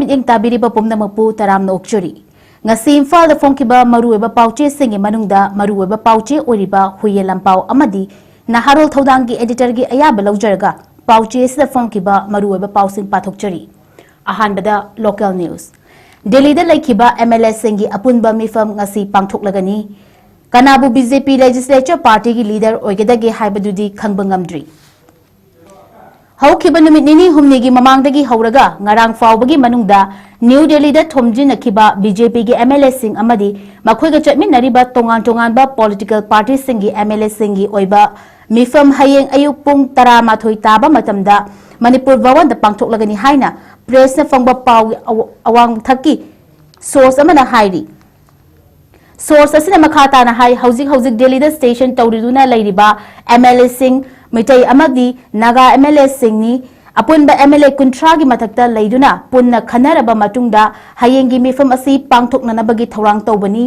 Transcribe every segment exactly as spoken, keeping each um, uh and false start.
ꯃꯤꯠꯌꯦꯡ ꯇꯥꯕꯤꯔꯤꯕ ꯄꯨꯝꯅꯃꯛꯄꯨ ꯇꯔꯥꯝꯅ ꯑꯣꯛꯆꯔꯤ꯫ ꯉꯁꯤ ꯏꯝꯐꯥꯜꯗ ꯐꯣꯡꯈꯤꯕ ꯃꯔꯨꯑꯣꯏꯕ ꯄꯥꯎꯆꯦꯁꯤꯡꯒꯤ ꯃꯅꯨꯡꯗ ꯃꯔꯨꯑꯣꯏꯕ ꯄꯥꯎꯆꯦ ꯑꯣꯏꯔꯤꯕ ꯍꯨꯏꯌꯦꯟ ꯂꯥꯟꯄꯥꯎ ꯑꯃꯗꯤ ꯅꯍꯥꯔꯣꯜ ꯊꯧꯗꯥꯡꯒꯤ ꯑꯦꯗꯤꯇꯔꯒꯤ ꯑꯌꯥꯕ ꯂꯧꯖꯔꯒ ꯄꯥꯎꯆꯦ ꯑꯁꯤꯗ ꯐꯣꯡꯈꯤꯕ ꯃꯔꯨꯑꯣꯏꯕ ꯄꯥꯎꯁꯤꯡ ꯄꯥꯊꯣꯛꯆꯔꯤ꯫ ꯑꯍꯥꯟꯕꯗ local news꯫ ꯗꯦꯜꯂꯤꯗ ꯂꯩꯈꯤꯕ MLAꯁꯤꯡꯒꯤ ꯑꯄꯨꯟꯕ ꯃꯤꯐꯝ ꯉꯁꯤ ꯄꯥꯡꯊꯣꯛꯂꯒꯅꯤ꯫ ꯀꯅꯥꯕꯨ BJP Legislature Partyꯒꯤ leader ꯑꯣꯏꯒꯗꯒꯦ ꯍꯥꯏꯕꯗꯨꯗꯤ ꯈꯪꯕ ꯉꯝꯗ꯭ꯔꯤ꯫ ꯍꯧꯈꯤꯕ ꯅꯨꯃꯤꯠ ꯅꯤꯅꯤ ꯍꯨꯝꯅꯤꯒꯤ ꯃꯃꯥꯡꯗꯒꯤ ꯍꯧꯔꯒ ꯉꯔꯥꯡ ꯐꯥꯎꯕꯒꯤ ꯃꯅꯨꯡꯗ ꯅ꯭ꯌꯨ ꯗꯦꯜꯂꯤꯗ ꯊꯣꯝꯖꯤꯟꯅꯈꯤꯕ BJPꯒꯤ MLAꯁꯤꯡ ꯑꯃꯗꯤ ꯃꯈꯣꯏꯒ ꯆꯠꯃꯤꯟꯅꯔꯤꯕ ꯇꯣꯉꯥꯟ ꯇꯣꯉꯥꯟꯕ political partyꯁꯤꯡꯒꯤ MLAꯁꯤꯡꯒꯤ ꯑꯣꯏꯕ ꯃꯤꯐꯝ ꯍꯌꯦꯡ ꯑꯌꯨꯛ ꯄꯨꯡ ꯇꯔꯥꯃꯥꯊꯣꯏ ꯇꯥꯕ ꯃꯇꯝꯗ ꯃꯅꯤꯄꯨꯔ ꯚꯋꯟꯗ ꯄꯥꯡꯊꯣꯛꯂꯒꯅꯤ ꯍꯥꯏꯅ pressꯅ ꯐꯪꯕ ꯄꯥꯎꯒꯤ ꯑꯋ-, ꯑꯋꯥꯡꯊꯛꯀꯤ source ꯑꯃꯅ ꯍꯥꯏꯔꯤ꯫ Source ꯑꯁꯤꯅ ꯃꯈꯥ ꯇꯥꯅ ꯍꯥꯏ, ꯍꯧꯖꯤꯛ ꯍꯧꯖꯤꯛ ꯗꯦꯜꯂꯤꯗ station ꯇꯧꯔꯤꯗꯨꯅ ꯂꯩꯔꯤꯕ MLAꯁꯤꯡ, ꯃꯤꯇꯩ ꯑꯃꯗꯤ ꯅꯥꯒꯥ MLAꯁꯤꯡꯅꯤ꯫ ꯑꯄꯨꯟꯕ MLA ꯀꯨꯟꯊ꯭ꯔꯥꯒꯤ ꯃꯊꯛꯇ ꯂꯩꯗꯨꯅ ꯄꯨꯟꯅ ꯈꯟꯅꯔꯕ ꯃꯇꯨꯡꯗ ꯍꯌꯦꯡꯒꯤ ꯃꯤꯐꯝ ꯑꯁꯤ ꯄꯥꯡꯊꯣꯛꯅꯅꯕꯒꯤ ꯊꯧꯔꯥꯡ ꯇꯧꯕꯅꯤ꯫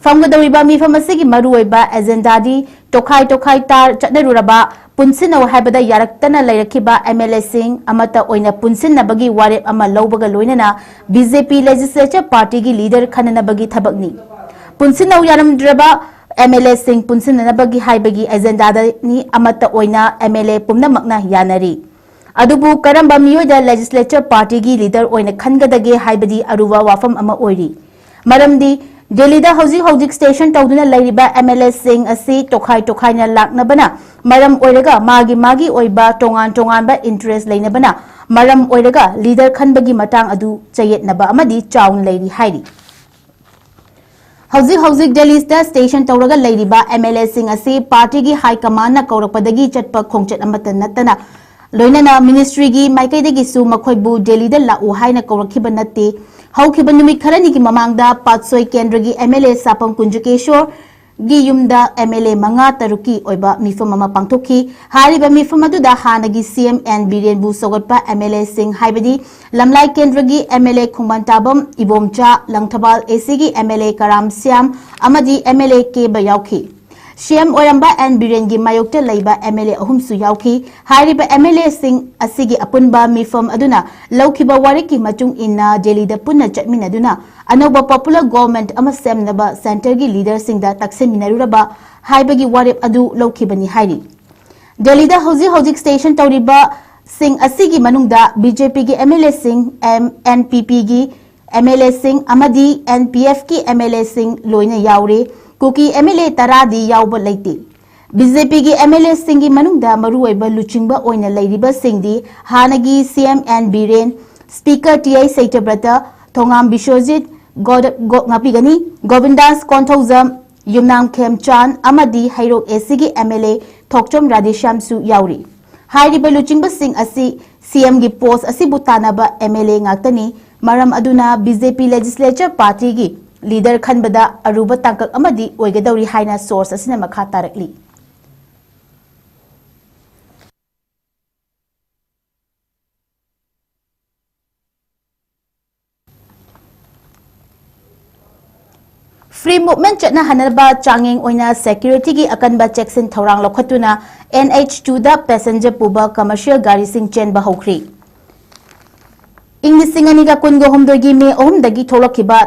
ꯐꯝꯒꯗꯧꯔꯤꯕ ꯃꯤꯐꯝ ꯑꯁꯤꯒꯤ ꯃꯔꯨꯑꯣꯏꯕ agendaꯗꯤ ꯇꯣꯈꯥꯏ ꯇꯣꯈꯥꯏ ꯇꯥꯔ ꯆꯠꯅꯔꯨꯔꯕ ꯄꯨꯟꯁꯤꯟꯅꯧ ꯍꯥꯏꯕꯗ ꯌꯥꯔꯛꯇꯅ ꯂꯩꯔꯛꯈꯤꯕ MLAꯁꯤꯡ ꯑꯃꯠꯇ ꯑꯣꯏꯅ ꯄꯨꯟꯁꯤꯟꯅꯕꯒꯤ ꯋꯥꯔꯦꯞ ꯑꯃ ꯂꯧꯕꯒ ꯂꯣꯏꯅꯅ BJP Legislature Partyꯒꯤ leader ꯈꯟꯅꯅꯕꯒꯤ ꯊꯕꯛꯅꯤ꯫ ꯄꯨꯟꯁꯤꯟꯅꯧ ꯌꯥꯔꯝꯗ꯭ꯔꯕ MLAꯁꯤꯡ ꯄꯨꯟꯁꯤꯟꯅꯅꯕꯒꯤ ꯍꯥꯏꯕꯒꯤ agendaꯗꯅꯤ ꯑꯃꯠꯇ ꯑꯣꯏꯅ MLA ꯄꯨꯝꯅꯃꯛꯅ ꯌꯥꯅꯔꯤ꯫ ꯑꯗꯨꯕꯨ ꯀꯔꯝꯕ ꯃꯤꯑꯣꯏꯗ Legislature Partyꯒꯤ leader ꯑꯣꯏꯅ ꯈꯟꯒꯗꯒꯦ ꯍꯥꯏꯕꯗꯤ ꯑꯔꯨꯕ ꯋꯥꯐꯝ ꯑꯃ ꯑꯣꯏꯔꯤ꯫ ꯃꯔꯝꯗꯤ ꯗꯦꯜꯂꯤꯗ ꯍꯧꯖꯤꯛ ꯍꯧꯖꯤꯛ station ꯇꯧꯗꯨꯅ ꯂꯩꯔꯤꯕ MLAꯁꯤꯡ ꯑꯁꯤ ꯇꯣꯈꯥꯏ ꯇꯣꯈꯥꯏꯅ ꯂꯥꯛꯅꯕꯅ ꯃꯔꯝ ꯑꯣꯏꯔꯒ ꯃꯥꯒꯤ ꯃꯥꯒꯤ ꯑꯣꯏꯕ ꯇꯣꯉꯥꯟ ꯇꯣꯉꯥꯟꯕ interest ꯂꯩꯅꯕꯅ ꯃꯔꯝ ꯑꯣꯏꯔꯒ leader ꯈꯟꯕꯒꯤ ꯃꯇꯥꯡ ꯑꯗꯨ ꯆꯌꯦꯠꯅꯕ ꯑꯃꯗꯤ ꯆꯥꯎꯅ ꯂꯩꯔꯤ ꯍꯥꯏꯔꯤ꯫ ꯍꯧꯖꯤꯛ ꯍꯧꯖꯤꯛ ꯗꯦꯜꯂꯤꯗ station ꯇꯧꯔꯒ ꯂꯩꯔꯤꯕ MLAꯁꯤꯡ ꯑꯁꯤ partyꯒꯤ high commandꯅ ꯀꯧꯔꯛꯄꯗꯒꯤ ꯆꯠꯄ ꯈꯣꯡꯆꯠ ꯑꯃꯠꯇ ꯅꯠꯇꯅ ꯂꯣꯏꯅꯅ ministryꯒꯤ ꯃꯥꯏꯀꯩꯗꯒꯤꯁꯨ ꯃꯈꯣꯏꯕꯨ ꯗꯦꯜꯂꯤꯗ ꯂꯥꯛꯎ ꯍꯥꯏꯅ ꯀꯧꯔꯛꯈꯤꯕ ꯅꯠꯇꯦ꯫ ꯍꯧꯈꯤꯕ ꯅꯨꯃꯤꯠ ꯈꯔꯅꯤꯒꯤ ꯃꯃꯥꯡꯗ ꯄꯥꯠꯁꯣꯏ ꯀꯦꯟꯗ꯭ꯔꯒꯤ MLA ꯁꯥꯄꯝ ꯀꯨꯟꯖꯀꯦꯁꯣꯔꯒꯤ ꯌꯨꯝꯗ MLA ꯃꯉꯥ ꯇꯔꯨꯛꯀꯤ ꯑꯣꯏꯕ ꯃꯤꯐꯝ ꯑꯃ ꯄꯥꯡꯊꯣꯛꯈꯤ꯫ ꯍꯥꯏꯔꯤꯕ ꯃꯤꯐꯝ ꯑꯗꯨꯗ ꯍꯥꯟꯅꯒꯤ CM ꯑꯦꯟ ꯕꯤꯔꯦꯟꯕꯨ ꯁꯧꯒꯠꯄ MLAꯁꯤꯡ ꯍꯥꯏꯕꯗꯤ ꯂꯝꯂꯥꯏ ꯀꯦꯟꯗ꯭ꯔꯒꯤ MLA ꯈꯣꯡꯕꯥꯟ ꯇꯥꯕꯝ ꯏꯕꯣꯝꯆꯥ, ꯂꯪꯊꯕꯥꯜ ACꯒꯤ MLA ꯀꯔꯥꯝ ꯁ꯭ꯌꯥꯝ ꯑꯃꯗꯤ MLA ꯀꯦꯕ ꯌꯥꯎꯈꯤ꯫ ꯁꯤ ꯑꯦꯝ ꯑꯣꯏꯔꯝꯕ ꯑꯦꯟ ꯕꯤꯔꯦꯟꯒꯤ ꯃꯥꯌꯣꯛꯇ ꯂꯩꯕ ꯑꯦꯝ ꯑꯦꯜ ꯑꯦ ꯑꯍꯨꯝꯁꯨ ꯌꯥꯎꯈꯤ꯫ ꯍꯥꯏꯔꯤꯕ ꯑꯦꯝ ꯑꯦꯜ ꯑꯦꯁꯤꯡ ꯑꯁꯤꯒꯤ ꯑꯄꯨꯟꯕ ꯃꯤꯐꯝ ꯑꯗꯨꯅ ꯂꯧꯈꯤꯕ ꯋꯥꯔꯦꯞꯀꯤ ꯃꯇꯨꯡ ꯏꯟꯅ ꯗꯦꯜꯂꯤꯗ ꯄꯨꯟꯅ ꯆꯠꯃꯤꯟꯅꯗꯨꯅ ꯑꯅꯧꯕ ꯄꯣꯄꯨꯂꯔ ꯒꯣꯚꯔꯟꯃꯦꯟꯠ ꯑꯃ ꯁꯦꯝꯅꯕ ꯁꯦꯟꯇꯔꯒꯤ ꯂꯤꯗꯔꯁꯤꯡꯗ ꯇꯛꯁꯤꯟꯃꯤꯟꯅꯔꯨꯔꯕ ꯍꯥꯏꯕꯒꯤ ꯋꯥꯔꯦꯞ ꯑꯗꯨ ꯂꯧꯈꯤꯕꯅꯤ ꯍꯥꯏꯔꯤ꯫ ꯗꯦꯜꯂꯤꯗ ꯍꯧꯖꯤꯛ ꯍꯧꯖꯤꯛ ꯁ꯭ꯇꯦꯁꯟ ꯇꯧꯔꯤꯕ ꯁꯤꯡ ꯑꯁꯤꯒꯤ ꯃꯅꯨꯡꯗ ꯕꯤ ꯖꯦ ꯄꯤꯒꯤ ꯑꯦꯝ ꯑꯦꯜ ꯑꯦꯁꯤꯡ, ꯑꯦꯝ ꯑꯦꯟ ꯄꯤ ꯄꯤꯒꯤ ꯑꯦꯝ ꯑꯦꯜ ꯑꯦꯁꯤꯡ ꯑꯃꯗꯤ ꯑꯦꯟ ꯄꯤ ꯑꯦꯐꯀꯤ ꯑꯦꯝ ꯑꯦꯜ ꯑꯦꯁꯤꯡ ꯂꯣꯏꯅ ꯌꯥꯎꯔꯤ꯫ ꯀꯨꯀꯤ ꯑꯦꯝ ꯑꯦꯜ ꯑꯦ ꯇꯔꯥꯗꯤ ꯌꯥꯎꯕ ꯂꯩꯇꯦ꯫ ꯕꯤ ꯖꯦ ꯄꯤꯒꯤ ꯑꯦꯝ ꯑꯦꯜ ꯑꯦꯁꯤꯡꯒꯤ ꯃꯅꯨꯡꯗ ꯃꯔꯨꯑꯣꯏꯕ ꯂꯨꯆꯤꯡꯕ ꯑꯣꯏꯅ ꯂꯩꯔꯤꯕꯁꯤꯡꯗꯤ ꯍꯥꯟꯅꯒꯤ C M N Biren, speaker T I Satyabrata, Thongam Biswajit, ꯒꯣꯗ-, ꯒꯣ-, ꯉꯥꯛꯄꯤꯒꯅꯤ, ꯒꯣꯕꯤꯟꯗꯥꯁ ꯀꯣꯟꯊꯧꯖꯝ, ꯌꯨꯝꯅꯥꯝ ꯈꯦꯝꯆꯥꯟ ꯑꯃꯗꯤ ꯍꯩꯔꯣꯛ ꯑꯦ ꯁꯤꯒꯤ ꯑꯦꯝ ꯑꯦꯜ ꯑꯦ ꯊꯣꯛꯆꯣꯝ ꯔꯥꯙꯦꯁ꯭ꯌꯥꯝꯁꯨ ꯌꯥꯎꯔꯤ꯫ ꯍꯥꯏꯔꯤꯕ ꯂꯨꯆꯤꯡꯕꯁꯤꯡ ꯑꯁꯤ ꯁꯤ ꯑꯦꯝꯒꯤ ꯄꯣꯁ ꯑꯁꯤꯕꯨ ꯇꯥꯟꯅꯕ ꯑꯦꯝ ꯑꯦꯜ ꯑꯦ ꯉꯥꯛꯇꯅꯤ꯫ ꯃꯔꯝ ꯑꯗꯨꯅ ꯕꯤ ꯖꯦ ꯄꯤ ꯂꯦꯖꯤꯁꯂꯦꯆꯔ ꯄꯥꯔꯇꯤꯒꯤ ꯂꯤꯗꯔ ꯈꯟꯕꯗ ꯑꯔꯨꯕ ꯇꯥꯡꯀꯛ ꯑꯃꯗꯤ ꯑꯣꯏꯒꯗꯧꯔꯤ ꯍꯥꯏꯅ ꯁꯣꯔꯁ ꯑꯁꯤꯅ ꯃꯈꯥ ꯇꯥꯔꯛꯂꯤ꯫ ꯐ꯭ꯔꯤ ꯃꯨꯚꯃꯦꯟꯠ ꯆꯠꯅꯍꯟꯅꯕ ꯆꯥꯡꯌꯦꯡ ꯑꯣꯏꯅ ꯁꯦꯀ꯭ꯌꯨꯔꯤꯇꯤꯒꯤ ꯑꯀꯟꯕ ꯆꯦꯛꯁꯤꯟ ꯊꯧꯔꯥꯡ ꯂꯧꯈꯠꯇꯨꯅ ꯑꯦꯟ ꯑꯩꯆ ꯇꯨꯗ ꯄꯦꯁꯦꯟꯖꯔ ꯄꯨꯕ ꯀꯃꯔꯁꯤꯌꯦꯜ ꯒꯥꯔꯤꯁꯤꯡ ꯆꯦꯟꯕ ꯍꯧꯈ꯭ꯔꯦ꯫ ꯏꯪ ꯂꯤꯁꯤꯡ ꯑꯅꯤꯒ ꯀꯨꯟꯒ ꯍꯨꯝꯗꯣꯏꯒꯤ ꯃꯦ ꯑꯍꯨꯝꯗꯒꯤ ꯊꯣꯛꯂꯛꯈꯤꯕ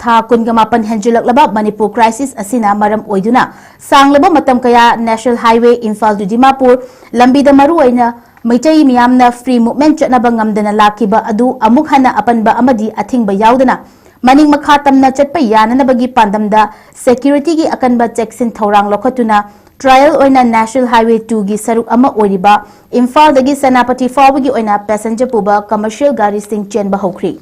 ꯊꯥ ꯀꯨꯟꯒ ꯃꯥꯄꯟ ꯍꯦꯟꯖꯤꯜꯂꯛꯂꯕ ꯃꯅꯤꯄꯨꯔ ꯀ꯭ꯔꯥꯏꯁꯤꯁ ꯑꯁꯤꯅ ꯃꯔꯝ ꯑꯣꯏꯗꯨꯅ ꯁꯥꯡꯂꯕ ꯃꯇꯝ ꯀꯌꯥ national highway Imphal two Dimapur ꯂꯝꯕꯤꯗ ꯃꯔꯨꯑꯣꯏꯅ ꯃꯩꯇꯩ ꯃꯤꯌꯥꯝꯅ ꯐ꯭ꯔꯤ ꯃꯨꯚꯃꯦꯟꯠ ꯆꯠꯅꯕ ꯉꯝꯗꯅ ꯂꯥꯛꯈꯤꯕ ꯑꯗꯨ ꯑꯃꯨꯛ ꯍꯟꯅ ꯑꯄꯟꯕ ꯑꯃꯗꯤ ꯑꯊꯤꯡꯕ ꯌꯥꯎꯗꯅ ꯃꯅꯤꯡ ꯃꯈꯥ ꯇꯝꯅ ꯆꯠꯄ ꯌꯥꯅꯅꯕꯒꯤ ꯄꯥꯟꯗꯝꯗ ꯁꯦꯀ꯭ꯌꯨꯔꯤꯇꯤꯒꯤ ꯑꯀꯟꯕ ꯆꯦꯛꯁꯤꯟ ꯊꯧꯔꯥꯡ ꯂꯧꯈꯠꯇꯨꯅ ꯇ꯭ꯔꯥꯏꯌꯦꯜ ꯑꯣꯏꯅ ꯅꯦꯁꯅꯦꯜ ꯍꯥꯏꯋꯦ ꯇꯨꯒꯤ ꯁꯔꯨꯛ ꯑꯃ ꯑꯣꯏꯔꯤꯕ ꯏꯝꯐꯥꯜꯗꯒꯤ ꯁꯦꯅꯥꯄꯇꯤ ꯐꯥꯎꯕꯒꯤ ꯑꯣꯏꯅ ꯄꯦꯁꯦꯟꯖꯔ ꯄꯨꯕ ꯀꯃꯔꯁꯤꯌꯦꯜ ꯒꯥꯔꯤꯁꯤꯡ ꯆꯦꯟꯕ ꯍꯧꯈ꯭ꯔꯦ꯫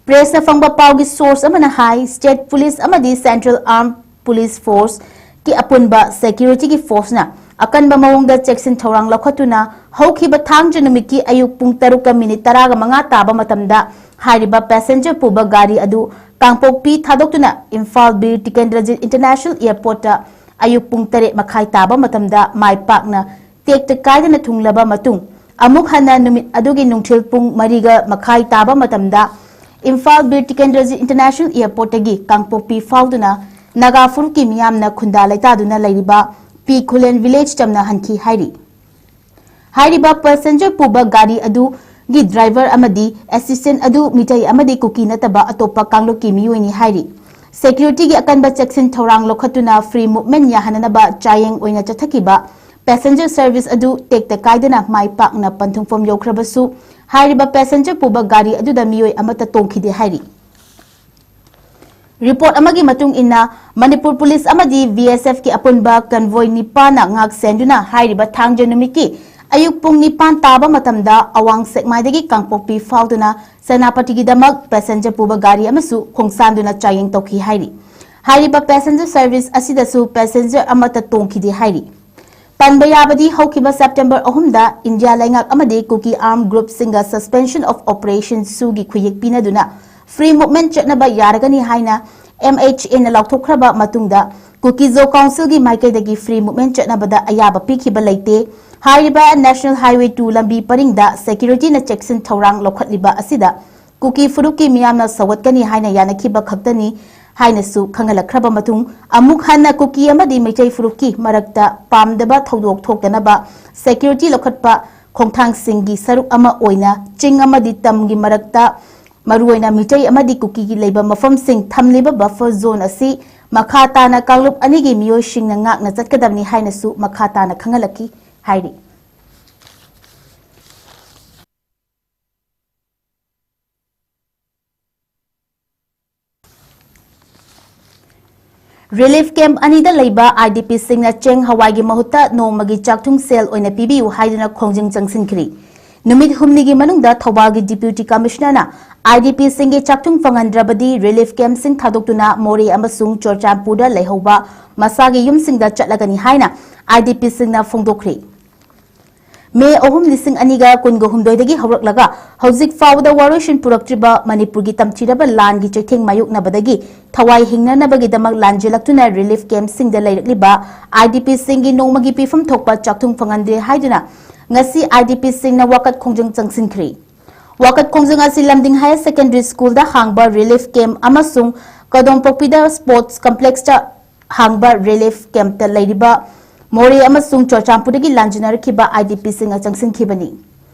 ꯄ꯭ꯔꯦꯁꯅ ꯐꯪꯕ ꯄꯥꯎꯒꯤ ꯁꯣꯔꯁ ꯑꯃꯅ ꯍꯥꯏ, ꯁ꯭ꯇꯦꯠ ꯄꯨꯂꯤꯁ ꯑꯃꯗꯤ ꯁꯦꯟꯇ꯭ꯔꯦꯜ ꯑꯥꯔꯝ ꯄꯨꯂꯤꯁ ꯐꯣꯔꯁꯀꯤ ꯑꯄꯨꯟꯕ ꯁꯦꯀ꯭ꯌꯨꯔꯤꯇꯤꯒꯤ ꯐꯣꯔꯁꯅ ꯑꯀꯟꯕ ꯃꯑꯣꯡꯗ ꯆꯦꯛꯁꯤꯟ ꯊꯧꯔꯥꯡ ꯂꯧꯈꯠꯇꯨꯅ ꯍꯧꯈꯤꯕ ꯊꯥꯡꯖ ꯅꯨꯃꯤꯠꯀꯤ ꯑꯌꯨꯛ ꯄꯨꯡ ꯇꯔꯨꯛꯀ ꯃꯤꯅꯤꯠ ꯇꯔꯥꯒ ꯃꯉꯥ ꯇꯥꯕ ꯃꯇꯝꯗ ꯍꯥꯏꯔꯤꯕ ꯄꯦꯁꯦꯟꯖꯔ ꯄꯨꯕ ꯒꯥꯔꯤ ꯑꯗꯨ ꯀꯥꯡꯄꯣꯛꯄꯤ ꯊꯥꯗꯣꯛꯇꯨꯅ ꯏꯝꯐꯥꯜ ꯕꯤꯔ ꯇꯤꯀꯦꯟꯗ꯭ꯔꯖꯤꯠ ꯏꯟꯇꯔꯅꯦꯁꯅꯦꯜ ꯑꯦꯌꯔꯄꯣꯔꯠꯇ ꯑꯌꯨꯛ ꯄꯨꯡ ꯇꯔꯦꯠ ꯃꯈꯥꯏ ꯇꯥꯕ ꯃꯇꯝꯗ ꯃꯥꯏ ꯄꯥꯛꯅ ꯇꯦꯛꯇ ꯀꯥꯏꯗꯅ ꯊꯨꯡꯂꯕ ꯃꯇꯨꯡ, ꯑꯃꯨꯛ ꯍꯟꯅ ꯅꯨꯃꯤꯠ ꯑꯗꯨꯒꯤ ꯅꯨꯡꯊꯤꯜ ꯄꯨꯡ ꯃꯔꯤꯒ ꯃꯈꯥꯏ ꯇꯥꯕ ꯃꯇꯝꯗ ꯏꯝꯐꯥꯜ ꯕꯤꯔ ꯇꯤꯀꯦꯟꯗ꯭ꯔꯖꯤꯠ ꯏꯟꯇꯔꯅꯦꯁꯅꯦꯜ ꯑꯦꯌꯔꯄꯣꯔꯠꯇꯒꯤ ꯀꯥꯡꯄꯣꯛꯄꯤ ꯐꯥꯎꯗꯨꯅ ꯅꯥꯒꯥ ꯐꯨꯔꯨꯞꯀꯤ ꯃꯤꯌꯥꯝꯅ ꯈꯨꯟꯗꯥ ꯂꯩꯇꯥꯗꯨꯅ ꯂꯩꯔꯤꯕ ꯄꯤ ꯈꯨꯂꯦꯟ ꯚꯤꯂꯦꯖ ꯆꯝꯅ ꯍꯟꯈꯤ ꯍꯥꯏꯔꯤ꯫ ꯍꯥꯏꯔꯤꯕ ꯄꯦꯁꯦꯟꯖꯔ ꯄꯨꯕ ꯒꯥꯔꯤ ꯑꯗꯨꯒꯤ ꯗ꯭ꯔꯥꯏꯚꯔ ꯑꯃꯗꯤ ꯑꯦꯁꯤꯁꯇꯦꯟ ꯑꯗꯨ ꯃꯤꯇꯩ ꯑꯃꯗꯤ ꯀꯨꯀꯤ ꯅꯠꯇꯕ ꯑꯇꯣꯞꯄ ꯀꯥꯡꯂꯨꯞꯀꯤ ꯃꯤꯑꯣꯏꯅꯤ ꯍꯥꯏꯔꯤ꯫ ꯁꯦꯀ꯭ꯌꯨꯔꯤꯇꯤꯒꯤ ꯑꯀꯟꯕ ꯆꯦꯛꯁꯤꯟ ꯊꯧꯔꯥꯡ ꯂꯧꯈꯠꯇꯨꯅ ꯐ꯭ꯔꯤ ꯃꯨꯚꯃꯦꯟ ꯌꯥꯍꯟꯅꯅꯕ ꯆꯥꯌꯦꯡ ꯑꯣꯏꯅ ꯆꯠꯊꯈꯤꯕ ꯄꯦꯁꯦꯟꯖꯔ ꯁꯔꯚꯤꯁ ꯑꯗꯨ ꯇꯦꯛꯇ ꯀꯥꯏꯗꯅ ꯃꯥꯏ ꯄꯥꯛꯅ ꯄꯟꯊꯨꯡꯐꯝ ꯌꯧꯈ꯭ꯔꯕꯁꯨ, ꯍꯥꯏꯔꯤꯕ ꯄꯦꯁꯦꯟꯖꯔ ꯄꯨꯕ ꯒꯥꯔꯤ ꯑꯗꯨꯗ ꯃꯤꯑꯣꯏ ꯑꯃꯠꯇ ꯇꯣꯡꯈꯤꯗꯦ ꯍꯥꯏꯔꯤ꯫ ꯔꯤꯄꯣꯔꯠ ꯑꯃꯒꯤ ꯃꯇꯨꯡ ꯏꯟꯅ, ꯃꯅꯤꯄꯨꯔ ꯄꯨꯂꯤꯁ ꯑꯃꯗꯤ ꯕꯤ ꯑꯦꯁ ꯑꯦꯐꯀꯤ ꯑꯄꯨꯟꯕ ꯀꯟꯚꯣꯏ ꯅꯤꯄꯥꯟꯅ ꯉꯥꯛ ꯁꯦꯟꯗꯨꯅ ꯍꯥꯏꯔꯤꯕ ꯊꯥꯡꯖ ꯅꯨꯃꯤꯠꯀꯤ ꯑꯌꯨꯛ ꯄꯨꯡ ꯅꯤꯄꯥꯟ ꯇꯥꯕ ꯃꯇꯝꯗ ꯑꯋꯥꯡ ꯁꯦꯛꯃꯥꯏꯗꯒꯤ ꯀꯥꯡꯄꯣꯛꯄꯤ ꯐꯥꯎꯗꯨꯅ ꯁꯦꯅꯥꯄꯇꯤꯒꯤꯗꯃꯛ ꯄꯦꯁꯦꯟꯖꯔ ꯄꯨꯕ ꯒꯥꯔꯤ ꯑꯃꯁꯨ ꯈꯣꯡꯁꯥꯟꯗꯨꯅ ꯆꯥꯌꯦꯡ ꯇꯧꯈꯤ ꯍꯥꯏꯔꯤ꯫ ꯍꯥꯏꯔꯤꯕ ꯄꯦꯁꯦꯟꯖꯔ ꯁꯔꯚꯤꯁ ꯑꯁꯤꯗꯁꯨ ꯄꯦꯁꯦꯟꯖꯔ ꯑꯃꯠꯇ ꯇꯣꯡꯈꯤꯗꯦ ꯍꯥꯏꯔꯤ꯫ ꯄꯟꯕ ꯌꯥꯕꯗꯤ, ꯍꯧꯈꯤꯕ ꯁꯦꯞꯇꯦꯝꯕꯔ ꯑꯍꯨꯝꯗ ꯏꯟꯗꯤꯌꯥ ꯂꯩꯉꯥꯛ ꯑꯃꯗꯤ ꯀꯨꯀꯤ ꯑꯥꯔꯝ ꯒ꯭ꯔꯨꯞꯁꯤꯡꯒ ꯁꯁꯄꯦꯟꯁꯟ ꯑꯣꯐ ꯑꯣꯄꯔꯦꯁꯟ ꯁꯨꯒꯤ ꯈꯨꯌꯦꯛ ꯄꯤꯅꯗꯨꯅ ꯐ꯭ꯔꯤ ꯃꯨꯚꯃꯦꯟ ꯆꯠꯅꯕ ꯌꯥꯔꯒꯅꯤ ꯍꯥꯏꯅ ꯑꯦꯝ ꯑꯩꯆ ꯑꯦꯅ ꯂꯥꯎꯊꯣꯛꯈ꯭ꯔꯕ ꯃꯇꯨꯡꯗ, ꯀꯨꯀꯤꯖꯣ ꯀꯥꯎꯟꯁꯤꯜꯒꯤ ꯃꯥꯏꯀꯩꯗꯒꯤ ꯐ꯭ꯔꯤ ꯃꯨꯚꯃꯦꯟ ꯆꯠꯅꯕꯗ ꯑꯌꯥꯕ ꯄꯤꯈꯤꯕ ꯂꯩꯇꯦ꯫ ꯍꯥꯏꯔꯤꯕ ꯅꯦꯁꯅꯦꯜ ꯍꯥꯏꯋꯦ ꯇꯨ ꯂꯝꯕꯤ ꯄꯔꯤꯡꯗ ꯁꯦꯀ꯭ꯌꯨꯔꯤꯇꯤꯅ ꯆꯦꯛꯁꯤꯟ ꯊꯧꯔꯥꯡ ꯂꯧꯈꯠꯂꯤꯕ ꯑꯁꯤꯗ ꯀꯨꯀꯤ ꯐꯨꯔꯨꯞꯀꯤ ꯃꯤꯌꯥꯝꯅ ꯁꯧꯒꯠꯀꯅꯤ ꯍꯥꯏꯅ ꯌꯥꯅꯈꯤꯕ ꯈꯛꯇꯅꯤ ꯍꯥꯏꯅꯁꯨ ꯈꯪꯍꯜꯂꯛꯈ꯭ꯔꯕ ꯃꯇꯨꯡ, ꯑꯃꯨꯛ ꯍꯟꯅ ꯀꯨꯀꯤ ꯑꯃꯗꯤ ꯃꯩꯇꯩ ꯐꯨꯔꯨꯞꯀꯤ ꯃꯔꯛꯇ ꯄꯥꯝꯗꯕ ꯊꯧꯗꯣꯛ ꯊꯣꯛꯇꯅꯕ ꯁꯦꯀ꯭ꯌꯨꯔꯤꯇꯤ ꯂꯧꯈꯠꯄ ꯈꯣꯡꯊꯥꯡꯁꯤꯡꯒꯤ ꯁꯔꯨꯛ ꯑꯃ ꯑꯣꯏꯅ ꯆꯤꯡ ꯑꯃꯗꯤ ꯇꯝꯒꯤ ꯃꯔꯛꯇ ꯃꯔꯨꯑꯣꯏꯅ ꯃꯤꯇꯩ ꯑꯃꯗꯤ ꯀꯨꯀꯤꯒꯤ ꯂꯩꯕ ꯃꯐꯝꯁꯤꯡ ꯊꯝꯂꯤꯕ ꯕꯐꯔ ꯖꯣꯟ ꯑꯁꯤ ꯃꯈꯥ ꯇꯥꯅ ꯀꯥꯡꯂꯨꯞ ꯑꯅꯤꯒꯤ ꯃꯤꯑꯣꯏꯁꯤꯡꯅ ꯉꯥꯛꯅ ꯆꯠꯀꯗꯕꯅꯤ ꯍꯥꯏꯅꯁꯨ ꯃꯈꯥ ꯇꯥꯅ ꯈꯪꯍꯜꯂꯛꯈꯤ ꯍꯥꯏꯔꯤ꯫ ꯔꯤꯂꯤꯐ ꯀꯦꯝꯞ ꯑꯅꯤꯗ ꯂꯩꯕ ꯑꯥꯏ ꯗꯤ ꯄꯤꯁꯤꯡꯅ ꯆꯦꯡ ꯍꯋꯥꯏꯒꯤ ꯃꯍꯨꯠꯇ ꯅꯣꯡꯃꯒꯤ ꯆꯥꯛꯊꯨꯡ ꯁꯦꯜ ꯑꯣꯏꯅ ꯄꯤꯕꯤꯌꯨ ꯍꯥꯏꯗꯨꯅ ꯈꯣꯡꯖꯪ ꯆꯪꯁꯤꯟꯈ꯭ꯔꯤ꯫ ꯅꯨꯃꯤꯠ ꯍꯨꯝꯅꯤꯒꯤ ꯃꯅꯨꯡꯗ ꯊꯧꯕꯥꯜꯒꯤ ꯗꯤꯄ꯭ꯌꯨꯇꯤ ꯀꯃꯤꯁꯅꯔꯅ ꯑꯥꯏ ꯗꯤ ꯄꯤꯁꯤꯡꯒꯤ ꯆꯥꯛꯊꯨꯡ ꯐꯪꯍꯟꯗ꯭ꯔꯕꯗꯤ ꯔꯤꯂꯤꯐ ꯀꯦꯝꯞꯁꯤꯡ ꯊꯥꯗꯣꯛꯇꯨꯅ ꯃꯣꯔꯦ ꯑꯃꯁꯨꯡ ꯆꯨꯔꯆꯥꯟꯄꯨꯔꯗ ꯂꯩꯍꯧꯕ ꯃꯁꯥꯒꯤ ꯌꯨꯝꯁꯤꯡꯗ ꯆꯠꯂꯒꯅꯤ ꯍꯥꯏꯅ ꯑꯥꯏ ꯗꯤ ꯄꯤꯁꯤꯡꯅ ꯐꯣꯡꯗꯣꯛꯈ꯭ꯔꯤ꯫ ꯃꯦ ꯑꯍꯨꯝ, ꯂꯤꯁꯤꯡ ꯑꯅꯤꯒ ꯀꯨꯟꯒ ꯍꯨꯝꯗꯣꯏꯗꯒꯤ ꯍꯧꯔꯛꯂꯒ ꯍꯧꯖꯤꯛ ꯐꯥꯎꯕꯗ ꯋꯥꯔꯣꯏꯁꯤꯟ ꯄꯨꯔꯛꯇ꯭ꯔꯤꯕ ꯃꯅꯤꯄꯨꯔꯒꯤ ꯇꯝꯊꯤꯔꯕ ꯂꯥꯟꯒꯤ ꯆꯩꯊꯦꯡ ꯃꯥꯌꯣꯛꯅꯕꯗꯒꯤ ꯊꯋꯥꯏ ꯍꯤꯡꯅꯅꯕꯒꯤꯗꯃꯛ ꯂꯥꯟꯖꯦꯜꯂꯛꯇꯨꯅ ꯔꯤꯂꯤꯐ ꯀꯦꯝꯞꯁꯤꯡꯗ ꯂꯩꯔꯛꯂꯤꯕ ꯑꯥꯏ ꯗꯤ ꯄꯤꯁꯤꯡꯒꯤ ꯅꯣꯡꯃꯒꯤ ꯄꯤꯐꯝ ꯊꯣꯛꯄ ꯆꯥꯛꯊꯨꯡ ꯐꯪꯍꯟꯗꯦ ꯍꯥꯏꯗꯨꯅ ꯉꯁꯤ ꯑꯥꯏ ꯗꯤ ꯄꯤꯁꯤꯡꯅ ꯋꯥꯀꯠ ꯈꯣꯡꯖꯪ ꯆꯪꯁꯤꯟꯈ꯭ꯔꯤ꯫ ꯋꯥꯀꯠ ꯈꯣꯡꯖꯪ ꯑꯁꯤ ꯂꯝꯗꯤꯡ ꯍꯥꯌꯔ ꯁꯦꯀꯦꯟꯗꯔꯤ ꯁ꯭ꯀꯨꯜꯗ ꯍꯥꯡꯕ ꯔꯤꯂꯤꯐ ꯀꯦꯝꯞ ꯑꯃꯁꯨꯡ ꯀꯗꯣꯝꯄꯣꯛꯄꯤꯗ ꯁ꯭ꯄꯣꯔꯠꯁ ꯀꯝꯄ꯭ꯂꯦꯛꯁꯇ ꯍꯥꯡꯕ ꯔꯤꯂꯤꯐ ꯀꯦꯝꯞꯇ ꯂꯩꯔꯤꯕ ꯃꯣꯔꯦ ꯑꯃꯁꯨꯡ ꯆꯨꯔꯆꯥꯟꯄꯨꯔꯗꯒꯤ ꯂꯥꯟꯖꯦꯟꯅꯔꯛꯈꯤꯕ ꯑꯥꯏ ꯗꯤ ꯄꯤꯁꯤꯡꯅ ꯆꯪꯁꯤꯟꯈꯤꯕꯅꯤ꯫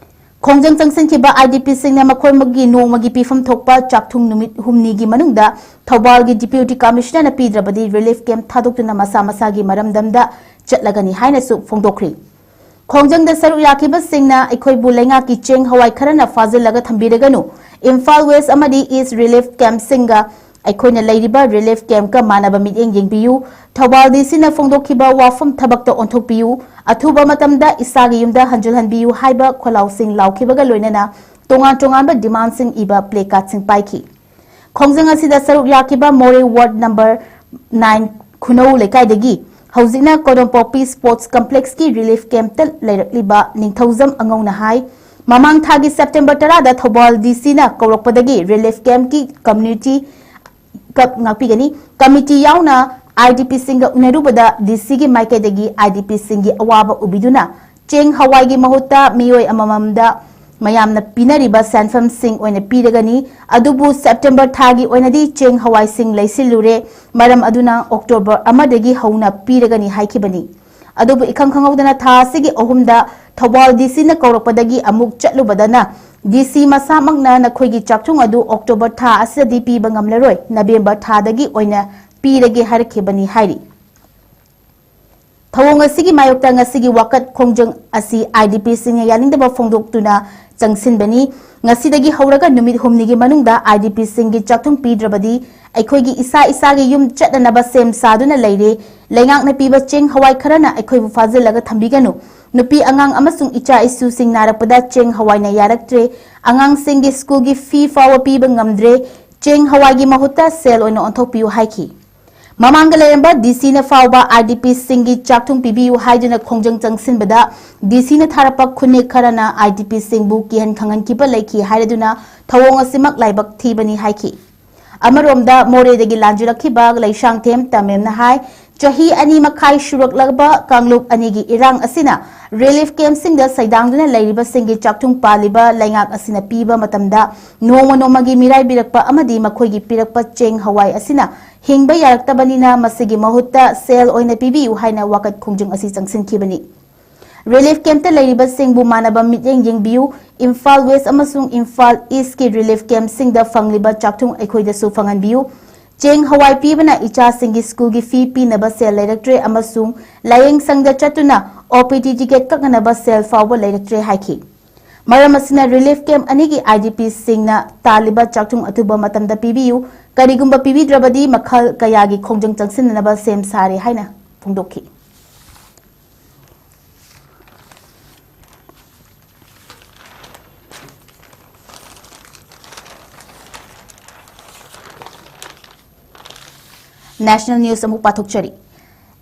ꯈꯣꯡꯖꯪ ꯆꯪꯁꯤꯟꯈꯤꯕ ꯑꯥꯏ ꯗꯤ ꯄꯤꯁꯤꯡꯅ ꯃꯈꯣꯏꯒꯤ ꯅꯣꯡꯃꯒꯤ ꯄꯤꯐꯝ ꯊꯣꯛꯄ ꯆꯥꯛꯊꯨꯡ ꯅꯨꯃꯤꯠ ꯍꯨꯝꯅꯤꯒꯤ ꯃꯅꯨꯡꯗ ꯊꯧꯕꯥꯜꯒꯤ ꯗꯤꯄ꯭ꯌꯨꯇꯤ ꯀꯃꯤꯁꯅꯔꯅ ꯄꯤꯗ꯭ꯔꯕꯗꯤ ꯔꯤꯂꯤꯐ ꯀꯦꯝꯞ ꯊꯥꯗꯣꯛꯇꯨꯅ ꯃꯁꯥ ꯃꯁꯥꯒꯤ ꯃꯔꯝꯗꯝꯗ ꯆꯠꯂꯒꯅꯤ ꯍꯥꯏꯅꯁꯨ ꯐꯣꯡꯗꯣꯛꯈ꯭ꯔꯤ꯫ ꯈꯣꯡꯖꯪꯗ ꯁꯔꯨꯛ ꯌꯥꯈꯤꯕꯁꯤꯡꯅ ꯑꯩꯈꯣꯏꯕꯨ ꯂꯩꯉꯥꯛꯀꯤ ꯆꯦꯡ ꯍꯋꯥꯏ ꯈꯔꯅ ꯐꯥꯖꯤꯜꯂꯒ ꯊꯝꯕꯤꯔꯒꯅꯨ, ꯏꯝꯐꯥꯜ ꯋꯦꯁ ꯑꯃꯗꯤ ꯏꯁ ꯔꯤꯂꯤꯐ ꯀꯦꯝꯞꯁꯤꯡꯒ ꯑꯩꯈꯣꯏꯅ ꯂꯩꯔꯤꯕ ꯔꯤꯂꯤꯐ ꯀꯦꯝꯞꯀ ꯃꯥꯟꯅꯕ ꯃꯤꯠꯌꯦꯡ ꯌꯦꯡꯕꯤꯌꯨ, ꯊꯧꯕꯥꯜ ꯗꯤ ꯁꯤꯅ ꯐꯣꯡꯗꯣꯛꯈꯤꯕ ꯋꯥꯐꯝ ꯊꯕꯛꯇ ꯑꯣꯟꯊꯣꯛꯄꯤꯌꯨ, ꯑꯊꯨꯕ ꯃꯇꯝꯗ ꯏꯁꯥꯒꯤ ꯌꯨꯝꯗ ꯍꯟꯖꯤꯜꯍꯟꯕꯤꯌꯨ ꯍꯥꯏꯕ ꯈꯣꯜꯂꯥꯎꯁꯤꯡ ꯂꯥꯎꯈꯤꯕꯒ ꯂꯣꯏꯅꯅ ꯇꯣꯉꯥꯟ ꯇꯣꯉꯥꯟꯕ ꯗꯤꯃꯥꯟꯁꯤꯡ ꯏꯕ ꯄ꯭ꯂꯦ ꯀꯥꯔꯗꯁꯤꯡ ꯄꯥꯏꯈꯤ꯫ ꯈꯣꯡꯖꯪ ꯑꯁꯤꯗ ꯁꯔꯨꯛ ꯌꯥꯈꯤꯕ ꯃꯣꯔꯦ ꯋꯥꯔꯗ ꯅꯝꯕꯔ ꯅꯥꯏꯟ ꯈꯨꯅꯧ ꯂꯩꯀꯥꯏꯗꯒꯤ ꯍꯧꯖꯤꯛꯅ ꯀꯣꯗꯣꯝꯄꯣꯛꯄꯤ ꯁ꯭ꯄꯣꯔꯠꯁ ꯀꯝꯄ꯭ꯂꯦꯛꯁꯀꯤ ꯔꯤꯂꯤꯐ ꯀꯦꯝꯞꯇ ꯂꯩꯔꯛꯂꯤꯕ ꯅꯤꯡꯊꯧꯖꯝ ꯑꯉꯧꯅ ꯍꯥꯏ, ꯃꯃꯥꯡ ꯊꯥꯒꯤ ꯁꯦꯞꯇꯦꯝꯕꯔ ꯇꯔꯥꯗ ꯊꯧꯕꯥꯜ ꯗꯤ ꯁꯤꯅ ꯀꯧꯔꯛꯄꯗꯒꯤ ꯔꯤꯂꯤꯐ ꯀꯦꯝꯞꯀꯤ ꯀꯝꯃ꯭ꯌꯨꯅꯤꯇꯤ ꯀꯞ ꯉꯥꯛꯄꯤꯒꯅꯤ꯫ ꯀꯃꯤꯇꯤ ꯌꯥꯎꯅ ꯑꯥꯏ ꯗꯤ ꯄꯤꯁꯤꯡꯒ ꯎꯅꯔꯨꯕꯗ ꯗꯤ ꯁꯤꯒꯤ ꯃꯥꯏꯀꯩꯗꯒꯤ ꯑꯥꯏ ꯗꯤ ꯄꯤꯁꯤꯡꯒꯤ ꯑꯋꯥꯕ ꯎꯕꯤꯗꯨꯅ ꯆꯦꯡ ꯍꯋꯥꯏꯒꯤ ꯃꯍꯨꯠꯇ ꯃꯤꯑꯣꯏ ꯑꯃꯃꯝꯗ ꯃꯌꯥꯝꯅ ꯄꯤꯅꯔꯤꯕ ꯁꯦꯟꯐꯝꯁꯤꯡ ꯑꯣꯏꯅ ꯄꯤꯔꯒꯅꯤ꯫ ꯑꯗꯨꯕꯨ ꯁꯦꯞꯇꯦꯝꯕꯔ ꯊꯥꯒꯤ ꯑꯣꯏꯅꯗꯤ ꯆꯦꯡ ꯍꯋꯥꯏꯁꯤꯡ ꯂꯩꯁꯤꯜꯂꯨꯔꯦ, ꯃꯔꯝ ꯑꯗꯨꯅ ꯑꯣꯛꯇꯣꯕꯔ ꯑꯃꯗꯒꯤ ꯍꯧꯅ ꯄꯤꯔꯒꯅꯤ ꯍꯥꯏꯈꯤꯕꯅꯤ꯫ ꯑꯗꯨꯕꯨ ꯏꯈꯪ ꯈꯪꯍꯧꯗꯅ ꯊꯥ ꯑꯁꯤꯒꯤ ꯑꯍꯨꯝꯗ ꯊꯧꯕꯥꯜ ꯗꯤ ꯁꯤꯅ ꯀꯧꯔꯛꯄꯗꯒꯤ ꯑꯃꯨꯛ ꯆꯠꯂꯨꯕꯗꯅ ꯗꯤ ꯁꯤ ꯃꯁꯥꯃꯛꯅ ꯅꯈꯣꯏꯒꯤ ꯆꯥꯛꯊꯨꯡ ꯑꯗꯨ ꯑꯣꯛꯇꯣꯕꯔ ꯊꯥ ꯑꯁꯤꯗꯗꯤ ꯄꯤꯕ ꯉꯝꯂꯔꯣꯏ, ꯅꯕꯦꯝꯕꯔ ꯊꯥꯗꯒꯤ ꯑꯣꯏꯅ ꯄꯤꯔꯒꯦ ꯍꯥꯏꯔꯛꯈꯤꯕꯅꯤ ꯍꯥꯏꯔꯤ꯫ ꯊꯧꯑꯣꯡ ꯑꯁꯤꯒꯤ ꯃꯥꯌꯣꯛꯇ ꯉꯁꯤꯒꯤ ꯋꯥꯀꯠ ꯈꯣꯡꯖꯪ ꯑꯁꯤ ꯑꯥꯏ ꯗꯤ ꯄꯤꯁꯤꯡꯅ ꯌꯥꯅꯤꯡꯗꯕ ꯐꯣꯡꯗꯣꯛꯇꯨꯅ ꯆꯪꯁꯤꯟꯕꯅꯤ꯫ ꯉꯁꯤꯗꯒꯤ ꯍꯧꯔꯒ ꯅꯨꯃꯤꯠ ꯍꯨꯝꯅꯤꯒꯤ ꯃꯅꯨꯡꯗ ꯑꯥꯏ ꯗꯤ ꯄꯤꯁꯤꯡꯒꯤ ꯆꯥꯛꯊꯨꯡ ꯄꯤꯗ꯭ꯔꯕꯗꯤ ꯑꯩꯈꯣꯏꯒꯤ ꯏꯁꯥ ꯏꯁꯥꯒꯤ ꯌꯨꯝ ꯆꯠꯅꯅꯕ ꯁꯦꯝ ꯁꯥꯗꯨꯅ ꯂꯩꯔꯦ꯫ ꯂꯩꯉꯥꯛꯅ ꯄꯤꯕ ꯆꯦꯡ ꯍꯋꯥꯏ ꯈꯔꯅ ꯑꯩꯈꯣꯏꯕꯨ ꯐꯥꯖꯤꯜꯂꯒ ꯊꯝꯕꯤꯒꯅꯨ꯫ ꯅꯨꯄꯤ ꯑꯉꯥꯡ ꯑꯃꯁꯨꯡ ꯏꯆꯥ ꯏꯁꯨꯁꯤꯡ ꯅꯥꯔꯛꯄꯗ ꯆꯦꯡ ꯍꯋꯥꯏꯅ ꯌꯥꯔꯛꯇ꯭ꯔꯦ꯫ ꯑꯉꯥꯡꯁꯤꯡꯒꯤ ꯁ꯭ꯀꯨꯜꯒꯤ ꯐꯤ ꯐꯥꯎꯕ ꯄꯤꯕ ꯉꯝꯗ꯭ꯔꯦ꯫ ꯆꯦꯡ ꯍꯋꯥꯏꯒꯤ ꯃꯍꯨꯠꯇ ꯁꯦꯜ ꯑꯣꯏꯅ ꯑꯣꯟꯊꯣꯛꯄꯤꯌꯨ ꯍꯥꯏꯈꯤ꯫ ꯃꯃꯥꯡꯗ ꯂꯩꯔꯝꯕ ꯗꯤ ꯁꯤꯅ ꯐꯥꯎꯕ ꯑꯥꯏ ꯗꯤ ꯄꯤꯁꯤꯡꯒꯤ ꯆꯥꯛꯊꯨꯡ ꯄꯤꯕꯤꯌꯨ ꯍꯥꯏꯗꯨꯅ ꯈꯣꯡꯖꯪ ꯆꯪꯁꯤꯟꯕꯗ ꯗꯤ ꯁꯤꯅ ꯊꯥꯔꯛꯄ ꯈꯨꯠꯅꯦꯛ ꯈꯔꯅ ꯑꯥꯏ ꯗꯤ ꯄꯤꯁꯤꯡꯕꯨ ꯀꯤꯍꯟ ꯈꯪꯍꯟꯈꯤꯕ ꯂꯩꯈꯤ ꯍꯥꯏꯔꯗꯨꯅ ꯊꯧꯑꯣꯡ ꯑꯁꯤꯃꯛ ꯂꯥꯏꯕꯛ ꯊꯤꯕꯅꯤ ꯍꯥꯏꯈꯤ꯫ ꯑꯃꯔꯣꯝꯗ ꯃꯣꯔꯦꯗꯒꯤ ꯂꯥꯟꯖꯔꯛꯈꯤꯕ ꯂꯩꯁꯥꯡꯊꯦꯝ ꯇꯃꯦꯝꯅ ꯍꯥꯏ, ꯆꯍꯤ ꯑꯅꯤ ꯃꯈꯥꯏ ꯁꯨꯔꯛꯂꯕ ꯀꯥꯡꯂꯨꯞ ꯑꯅꯤꯒꯤ ꯏꯔꯥꯡ ꯑꯁꯤꯅ ꯔꯤꯂꯤꯐ ꯀꯦꯝꯞꯁꯤꯡꯗ ꯁꯩꯗꯥꯡꯗꯨꯅ ꯂꯩꯔꯤꯕꯁꯤꯡꯒꯤ ꯆꯥꯛꯊꯨꯡ ꯄꯥꯜꯂꯤꯕ ꯂꯩꯉꯥꯛ ꯑꯁꯤꯅ ꯄꯤꯕ ꯃꯇꯝꯗ ꯅꯣꯡꯃ ꯅꯣꯡꯃꯒꯤ ꯃꯤꯔꯥꯏꯕꯤꯔꯛꯄ ꯑꯃꯗꯤ ꯃꯈꯣꯏꯒꯤ ꯄꯤꯔꯛꯄ ꯆꯦꯡ ꯍꯋꯥꯏ ꯑꯁꯤꯅ ꯍꯤꯡꯕ ꯌꯥꯔꯛꯇꯕꯅꯤꯅ ꯃꯁꯤꯒꯤ ꯃꯍꯨꯠꯇ ꯁꯦꯜ ꯑꯣꯏꯅ ꯄꯤꯕꯤꯌꯨ ꯍꯥꯏꯅ ꯋꯥꯀꯠ ꯈꯣꯡꯖꯪ ꯑꯁꯤ ꯆꯪꯁꯤꯟꯈꯤꯕꯅꯤ꯫ ꯔꯤꯂꯤꯐ ꯀꯦꯝꯞꯇ ꯂꯩꯔꯤꯕꯁꯤꯡꯕꯨ ꯃꯥꯟꯅꯕ ꯃꯤꯠꯌꯦꯡ ꯌꯦꯡꯕꯤꯌꯨ꯫ ꯏꯝꯐꯥꯜ ꯋꯦꯁ ꯑꯃꯁꯨꯡ ꯏꯝꯐꯥꯜ ꯏꯁꯀꯤ ꯔꯤꯂꯤꯐ ꯀꯦꯝꯞꯁꯤꯡꯗ ꯐꯪꯂꯤꯕ ꯆꯥꯛꯊꯨꯡ ꯑꯩꯈꯣꯏꯗꯁꯨ ꯐꯪꯍꯟꯕꯤꯌꯨ꯫ ꯆꯦꯡ ꯍꯋꯥꯏ ꯄꯤꯕꯅ ꯏꯆꯥꯁꯤꯡꯒꯤ ꯁ꯭ꯀꯨꯜꯒꯤ ꯐꯤ ꯄꯤꯅꯕ ꯁꯦꯜ ꯂꯩꯔꯛꯇ꯭ꯔꯦ ꯑꯃꯁꯨꯡ ꯂꯥꯌꯦꯡ ꯁꯪꯗ ꯆꯠꯇꯨꯅ ꯑꯣ ꯄꯤ ꯗꯤ ꯇꯤꯀꯦꯠ ꯀꯛꯅꯅꯕ ꯁꯦꯜ ꯐꯥꯎꯕ ꯂꯩꯔꯛꯇ꯭ꯔꯦ ꯍꯥꯏꯈꯤ꯫ ꯃꯔꯝ ꯑꯁꯤꯅ ꯔꯤꯂꯤꯐ ꯀꯦꯝꯞ ꯑꯅꯤꯒꯤ ꯑꯥꯏ ꯗꯤ ꯄꯤꯁꯤꯡꯅ ꯇꯥꯜꯂꯤꯕ ꯆꯥꯛꯊꯨꯡ ꯑꯊꯨꯕ ꯃꯇꯝꯗ ꯄꯤꯕꯤꯌꯨ, ꯀꯔꯤꯒꯨꯝꯕ ꯄꯤꯕꯤꯗ꯭ꯔꯕꯗꯤ ꯃꯈꯜ ꯀꯌꯥꯒꯤ ꯈꯣꯡꯖꯪ ꯆꯪꯁꯤꯟꯅꯅꯕ ꯁꯦꯝ ꯁꯥꯔꯦ ꯍꯥꯏꯅ ꯐꯣꯡꯗꯣꯛꯈꯤ꯫ National news ꯑꯃꯨꯛ ꯄꯥꯊꯣꯛꯆꯔꯤ꯫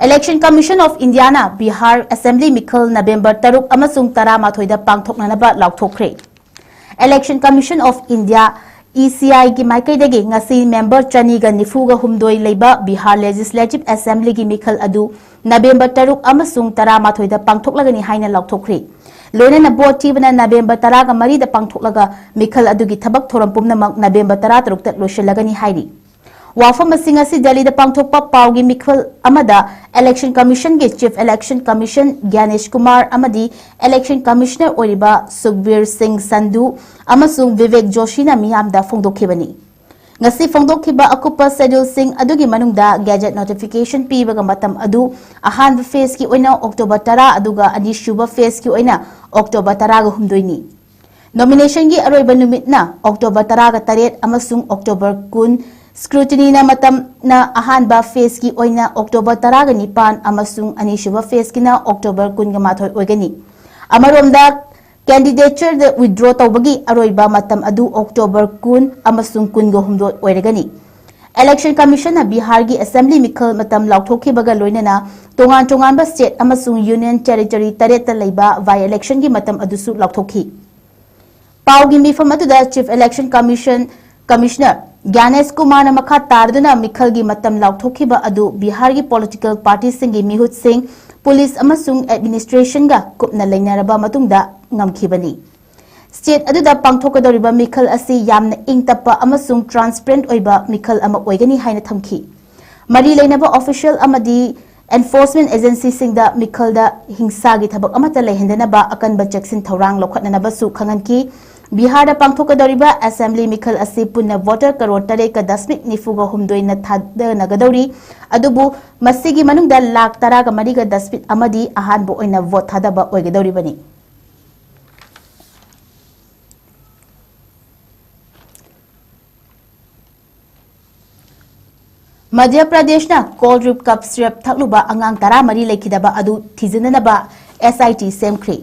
Election Commission of Indiaꯅ ꯕꯤꯍꯥꯔ Assembly ꯃꯤꯈꯜ ꯅꯕꯦꯝꯕꯔ ꯇꯔꯨꯛ ꯑꯃꯁꯨꯡ ꯇꯔꯥꯃꯥꯊꯣꯏꯗ ꯄꯥꯡꯊꯣꯛꯅꯅꯕ ꯂꯥꯎꯊꯣꯛꯈ꯭ꯔꯦ꯫ Election Commission of India, E C I ꯒꯤ ꯃꯥꯏꯀꯩꯗꯒꯤ ꯉꯁꯤ ꯃꯦꯝꯕꯔ ꯆꯅꯤꯒ ꯅꯤꯐꯨꯒ ꯍꯨꯝꯗꯣꯏ ꯂꯩꯕ ꯕꯤꯍꯥꯔ Legislative Assemblyꯒꯤ ꯃꯤꯈꯜ ꯑꯗꯨ ꯅꯕꯦꯝꯕꯔ ꯇꯔꯨꯛ ꯑꯃꯁꯨꯡ ꯇꯔꯥꯃꯥꯊꯣꯏꯗ ꯄꯥꯡꯊꯣꯛꯂꯒꯅꯤ ꯍꯥꯏꯅ ꯂꯥꯎꯊꯣꯛꯈ꯭ꯔꯦ꯫ ꯂꯣꯏꯅꯅ ꯚꯣꯠ ꯊꯤꯕꯅ ꯅꯕꯦꯝꯕꯔ ꯇꯔꯥꯒ ꯃꯔꯤꯗ ꯄꯥꯡꯊꯣꯛꯂꯒ ꯃꯤꯈꯜ ꯑꯗꯨꯒꯤ ꯊꯕꯛ ꯊꯧꯔꯝ ꯄꯨꯝꯅꯃꯛ ꯅꯕꯦꯝꯕꯔ ꯇꯔꯥꯇꯔꯨꯛꯇ ꯂꯣꯏꯁꯤꯜꯂꯒꯅꯤ ꯍꯥꯏꯔꯤ꯫ ꯋꯥꯐꯝ ꯑꯁꯤ ꯉꯁꯤ ꯗꯦꯜꯂꯤꯗ ꯄꯥꯡꯊꯣꯛꯄ ꯄꯥꯎꯒꯤ ꯃꯤꯈꯜ ꯑꯃꯗ Election Commissionꯒꯤ Chief Election Commission ꯒ꯭ꯌꯥꯅꯦꯁ Kumar ꯑꯃꯗꯤ Election Commissioner ꯑꯣꯏꯔꯤꯕ ꯁꯨꯈꯕꯤꯔ ꯁꯤꯡ ꯁꯟꯙꯨ ꯑꯃꯁꯨꯡ ꯚꯤꯕꯦꯛ ꯖꯣꯁꯤꯅ ꯃꯤꯌꯥꯝꯗ ꯐꯣꯡꯗꯣꯛꯈꯤꯕꯅꯤ꯫ ꯉꯁꯤ ꯐꯣꯡꯗꯣꯛꯈꯤꯕ ꯑꯀꯨꯞꯄ schedule ꯁꯤꯡ ꯑꯗꯨꯒꯤ ꯃꯅꯨꯡꯗ gazette notification ꯄꯤꯕꯒ ꯃꯇꯝ ꯑꯗꯨ ꯑꯍꯥꯟꯕ phase ꯀꯤ ꯑꯣꯏꯅ October ꯇꯔꯥ ꯑꯗꯨꯒ ꯑꯅꯤꯁꯨꯕ phase ꯀꯤ ꯑꯣꯏꯅ October ꯇꯔꯥꯒ ꯍꯨꯝꯗꯣꯏꯅꯤ꯫ Nomination ꯒꯤ ꯑꯔꯣꯏꯕ ꯅꯨꯃꯤꯠꯅ October ꯇꯔꯥꯒ ꯇꯔꯦꯠ ꯑꯃꯁꯨꯡ October ꯀꯨꯟ, scrutiny ꯅ ꯃꯇꯝꯅ ꯑꯍꯥꯟꯕ phase ꯀꯤ ꯑꯣꯏꯅ October ꯇꯔꯥꯒ ꯅꯤꯄꯥꯟ ꯑꯃꯁꯨꯡ ꯑꯅꯤꯁꯨꯕ phase ꯀꯤꯅ October ꯀꯨꯟꯒ ꯃꯥꯊꯣꯏ ꯑꯣꯏꯒꯅꯤ꯫ ꯑꯃꯔꯣꯝꯗ, candidature withdraw ꯇꯧꯕꯒꯤ ꯑꯔꯣꯏꯕ ꯃꯇꯝ ꯑꯗꯨ October ꯀꯨꯟ ꯑꯃꯁꯨꯡ ꯀꯨꯟꯒ ꯍꯨꯝꯗꯣꯏ ꯑꯣꯏꯔꯒꯅꯤ꯫ Election Commission ꯅ ꯕꯤꯍꯥꯔꯒꯤ Assembly ꯃꯤꯈꯜ ꯃꯇꯝ ꯂꯥꯎꯊꯣꯛꯈꯤꯕꯒ ꯂꯣꯏꯅꯅ ꯇꯣꯉꯥꯟ ꯇꯣꯉꯥꯟꯕ state ꯑꯃꯁꯨꯡ Union Territory ꯇꯔꯦꯠꯇ ꯂꯩꯕ by election ꯒꯤ ꯃꯇꯝ ꯑꯗꯨꯁꯨ ꯂꯥꯎꯊꯣꯛꯈꯤ꯫ ꯄꯥꯎꯒꯤ ꯃꯤꯐꯝ ꯑꯗꯨꯗ Chief Election Commission, Commissioner ꯒ꯭ꯌꯥꯅꯦꯁ ꯀꯨꯃꯥꯔꯅ ꯃꯈꯥ ꯇꯥꯔꯗꯨꯅ ꯃꯤꯈꯜꯒꯤ ꯃꯇꯝ ꯂꯥꯎꯊꯣꯛꯈꯤꯕ ꯑꯗꯨ ꯕꯤꯍꯥꯔꯒꯤ ꯄꯣꯂꯤꯇꯤꯀꯦꯜ ꯄꯥꯔꯇꯤꯁꯤꯡꯒꯤ ꯃꯤꯍꯨꯠꯁꯤꯡ, ꯄꯨꯂꯤꯁ ꯑꯃꯁꯨꯡ ꯑꯦꯗꯃꯤꯅꯤꯁꯇ꯭ꯔꯦꯁꯟꯒ ꯀꯨꯞꯅ ꯂꯩꯅꯔꯕ ꯃꯇꯨꯡꯗ ꯉꯝꯈꯤꯕꯅꯤ꯫ ꯁ꯭ꯇꯦꯠ ꯑꯗꯨꯗ ꯄꯥꯡꯊꯣꯛꯀꯗꯧꯔꯤꯕ ꯃꯤꯈꯜ ꯑꯁꯤ ꯌꯥꯝꯅ ꯏꯪ ꯇꯞꯄ ꯑꯃꯁꯨꯡ ꯇ꯭ꯔꯥꯟꯁꯄꯔꯦꯟꯠ ꯑꯣꯏꯕ ꯃꯤꯈꯜ ꯑꯃ ꯑꯣꯏꯒꯅꯤ ꯍꯥꯏꯅ ꯊꯝꯈꯤ꯫ ꯃꯔꯤ ꯂꯩꯅꯕ ꯑꯣꯐꯤꯁꯤꯌꯦꯜ ꯑꯃꯗꯤ ꯑꯦꯟꯐꯣꯔꯁꯃꯦꯟꯠ ꯑꯦꯖꯦꯟꯁꯤꯁꯤꯡꯗ ꯃꯤꯈꯜꯗ ꯍꯤꯡꯁꯥꯒꯤ ꯊꯕꯛ ꯑꯃꯠꯇ ꯂꯩꯍꯟꯗꯅꯕ ꯑꯀꯟꯕ ꯆꯦꯛꯁꯤꯟ ꯊꯧꯔꯥꯡ ꯂꯧꯈꯠꯅꯅꯕꯁꯨ ꯈꯪꯍꯟꯈꯤ꯫ ꯕꯤꯍꯥꯔꯗ ꯄꯥꯡꯊꯣꯛꯀꯗꯧꯔꯤꯕ ꯑꯦꯁꯦꯝꯕ꯭ꯂꯤ ꯃꯤꯈꯜ ꯑꯁꯤ ꯄꯨꯟꯅ ꯚꯣꯇꯔ ꯀꯔꯣꯔ ꯇꯔꯦꯠꯀ ꯗꯁꯃꯤꯛ ꯅꯤꯐꯨꯒ ꯍꯨꯝꯗꯣꯏꯅ ꯊꯥꯗꯅꯒꯗꯧꯔꯤ꯫ ꯑꯗꯨꯕꯨ ꯃꯁꯤꯒꯤ ꯃꯅꯨꯡꯗ ꯂꯥꯈ ꯇꯔꯥꯒ ꯃꯔꯤꯒ ꯗꯁꯃꯤꯛ ꯑꯃꯗꯤ ꯑꯍꯥꯟꯕ ꯑꯣꯏꯅ ꯚꯣꯠ ꯊꯥꯗꯕ ꯑꯣꯏꯒꯗꯧꯔꯤꯕꯅꯤ꯫ ꯃꯙ꯭ꯌ ꯄ꯭ꯔꯗꯦꯁꯅ ꯀꯣꯜꯗ ꯔꯤꯞ ꯀꯞ ꯁꯤꯔꯞ ꯊꯛꯂꯨꯕ ꯑꯉꯥꯡ ꯇꯔꯥꯃꯔꯤ ꯂꯩꯈꯤꯗꯕ ꯑꯗꯨ ꯊꯤꯖꯤꯟꯅꯅꯕ ꯑꯦꯁ ꯑꯥꯏ ꯇꯤ ꯁꯦꯝꯈ꯭ꯔꯤ꯫